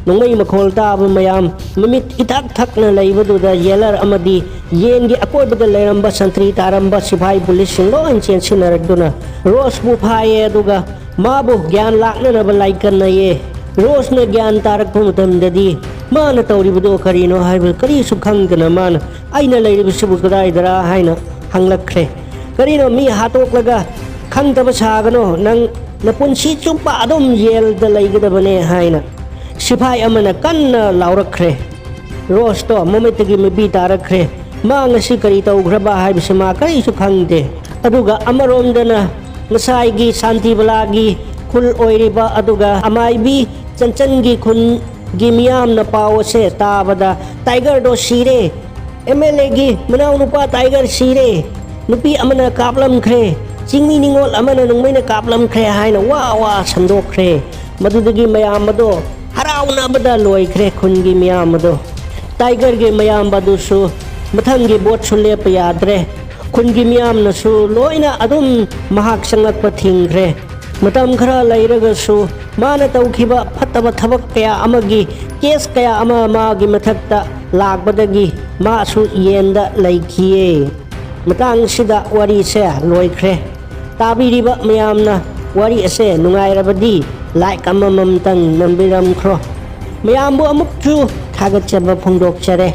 ꯅꯣꯡꯃꯩ ꯃꯈꯣꯜ ꯇꯥꯕ ꯃꯌꯥꯝ ꯃꯃꯤꯠ ꯏꯊꯛ ꯊꯛꯅ ꯂꯩꯕꯗꯨꯗ ꯌꯦꯂꯔ ꯑꯃꯗꯤ ꯌꯦꯟꯒꯤ ꯑꯀꯣꯏꯕꯗ ꯂꯩꯔꯝꯕ ꯁꯟꯇ꯭ꯔꯤ ꯇꯥꯔꯝꯕ ꯁꯤꯐꯥꯏ ꯄꯨꯂꯤꯁꯁꯤꯡ ꯂꯣꯏ ꯆꯦꯟꯁꯤꯟꯅꯔꯛꯇꯨꯅ ꯔꯣꯁꯄꯨ ꯐꯥꯏꯌꯦ꯫ ꯑꯗꯨꯒ ꯃꯥꯕꯨ ꯒ꯭ꯌꯥꯟ ꯂꯥꯛꯅꯅꯕ ꯂꯥꯏꯀꯠꯅꯩꯌꯦ꯫ ꯔꯣꯁꯅ ꯒ꯭ꯌꯥꯟ ꯇꯥꯔꯛꯄ ꯃꯇꯝꯗꯗꯤ ꯃꯥꯅ ꯇꯧꯔꯤꯕꯗꯣ ꯀꯔꯤꯅꯣ ꯍꯥꯏꯕ ꯀꯔꯤꯁꯨ ꯈꯪꯗꯅ ꯃꯥꯅ "ꯑꯩꯅ ꯂꯩꯔꯤꯕꯁꯤꯕꯨ ꯀꯗꯥꯏꯗꯔꯥ?" ꯍꯥꯏꯅ ꯍꯪꯂꯛꯈ꯭ꯔꯦ꯫ "ꯀꯔꯤꯅꯣ, ꯃꯤ ꯍꯥꯠꯇꯣꯛꯂꯒ ꯈꯪꯗꯕ ꯁꯥꯒꯅꯣ, ꯅꯪ ꯅꯄꯨꯟꯁꯤ ꯆꯨꯞꯄ ꯑꯗꯨꯝ ꯌꯦꯜꯗ ꯂꯩꯒꯗꯕꯅꯦ" ꯍꯥꯏꯅ ꯁꯤꯐꯥꯏ ꯑꯃꯅ ꯀꯟꯅ ꯂꯥꯎꯔꯛꯈ꯭ꯔꯦ꯫ ꯔꯣꯁꯇꯣ ꯃꯃꯤꯠꯇꯒꯤ ꯃꯄꯤ ꯇꯥꯔꯛꯈ꯭ꯔꯦ꯫ ꯃꯥ ꯉꯁꯤ ꯀꯔꯤ ꯇꯧꯈ꯭ꯔꯕ ꯍꯥꯏꯕꯁꯤ ꯃꯥ ꯀꯔꯤꯁꯨ ꯈꯪꯗꯦ꯫ ꯑꯗꯨꯒ ꯑꯃꯔꯣꯝꯗꯅ ꯉꯁꯥꯏꯒꯤ ꯁꯥꯟꯇꯤꯕꯂꯥꯒꯤ ꯈꯨꯜ ꯑꯣꯏꯔꯤꯕ ꯑꯗꯨꯒ ꯑꯃꯥꯏꯕꯤ ꯆꯟꯆꯟꯒꯤ ꯈꯨꯟꯒꯤ ꯃꯤꯌꯥꯝꯅ ꯄꯥꯎ ꯑꯁꯦ ꯇꯥꯕꯗ, "ꯇꯥꯏꯒꯔꯗꯣ ꯁꯤꯔꯦ, ꯑꯦꯝ ꯑꯦꯜ ꯑꯦꯒꯤ ꯃꯅꯥꯎꯅꯨꯄꯥ ꯇꯥꯏꯒꯔ ꯁꯤꯔꯦ, ꯅꯨꯄꯤ ꯑꯃꯅ ꯀꯥꯞꯂꯝꯈ꯭ꯔꯦ, ꯆꯤꯡꯃꯤ ꯅꯤꯉꯣꯜ ꯑꯃꯅ ꯅꯣꯡꯃꯩꯅ ꯀꯥꯞꯂꯝꯈ꯭ꯔꯦ" ꯍꯥꯏꯅ ꯋꯥ ꯋꯥ ꯁꯟꯗꯣꯛꯈ꯭ꯔꯦ꯫ ꯃꯗꯨꯗꯒꯤ ꯃꯌꯥꯝ ꯑꯗꯣ ꯍꯔꯥꯎꯅꯕꯗ ꯂꯣꯏꯈ꯭ꯔꯦ ꯈꯨꯟꯒꯤ ꯃꯤꯌꯥꯝ ꯑꯗꯣ꯫ ꯇꯥꯏꯒꯔꯒꯤ ꯃꯌꯥꯝꯕ ꯑꯗꯨꯁꯨ ꯃꯊꯪꯒꯤ ꯚꯣꯠꯁꯨ ꯂꯦꯞꯄ ꯌꯥꯗ꯭ꯔꯦ꯫ ꯈꯨꯟꯒꯤ ꯃꯤꯌꯥꯝꯅꯁꯨ ꯂꯣꯏꯅ ꯑꯗꯨꯝ ꯃꯍꯥꯛ ꯆꯪꯂꯛꯄ ꯊꯤꯡꯈ꯭ꯔꯦ꯫ ꯃꯇꯝ ꯈꯔ ꯂꯩꯔꯒꯁꯨ ꯃꯥꯅ ꯇꯧꯈꯤꯕ ꯐꯠꯇꯕ ꯊꯕꯛ ꯀꯌꯥ ꯑꯃꯒꯤ ꯀꯦꯁ ꯀꯌꯥ ꯑꯃ ꯃꯥꯒꯤ ꯃꯊꯛꯇ ꯂꯥꯛꯄꯗꯒꯤ ꯃꯥꯁꯨ ꯌꯦꯟꯗ ꯂꯩꯈꯤꯌꯦ꯫ ꯃꯇꯥꯡꯁꯤꯗ ꯋꯥꯔꯤꯁꯦ ꯂꯣꯏꯈ꯭ꯔꯦ꯫ ꯇꯥꯕꯤꯔꯤꯕ ꯃꯌꯥꯝꯅ ꯋꯥꯔꯤ ꯑꯁꯦ ꯅꯨꯡꯉꯥꯏꯔꯕꯗꯤ ꯂꯥꯏꯛ ꯑꯃꯃꯝꯇꯪ ꯅꯝꯕꯤꯔꯝꯈ꯭ꯔꯣ꯫ ꯃꯌꯥꯝꯕꯨ ꯑꯃꯨꯛꯁꯨ ꯊꯥꯒꯠꯆꯕ ꯐꯣꯡꯗꯣꯛꯆꯔꯦ꯫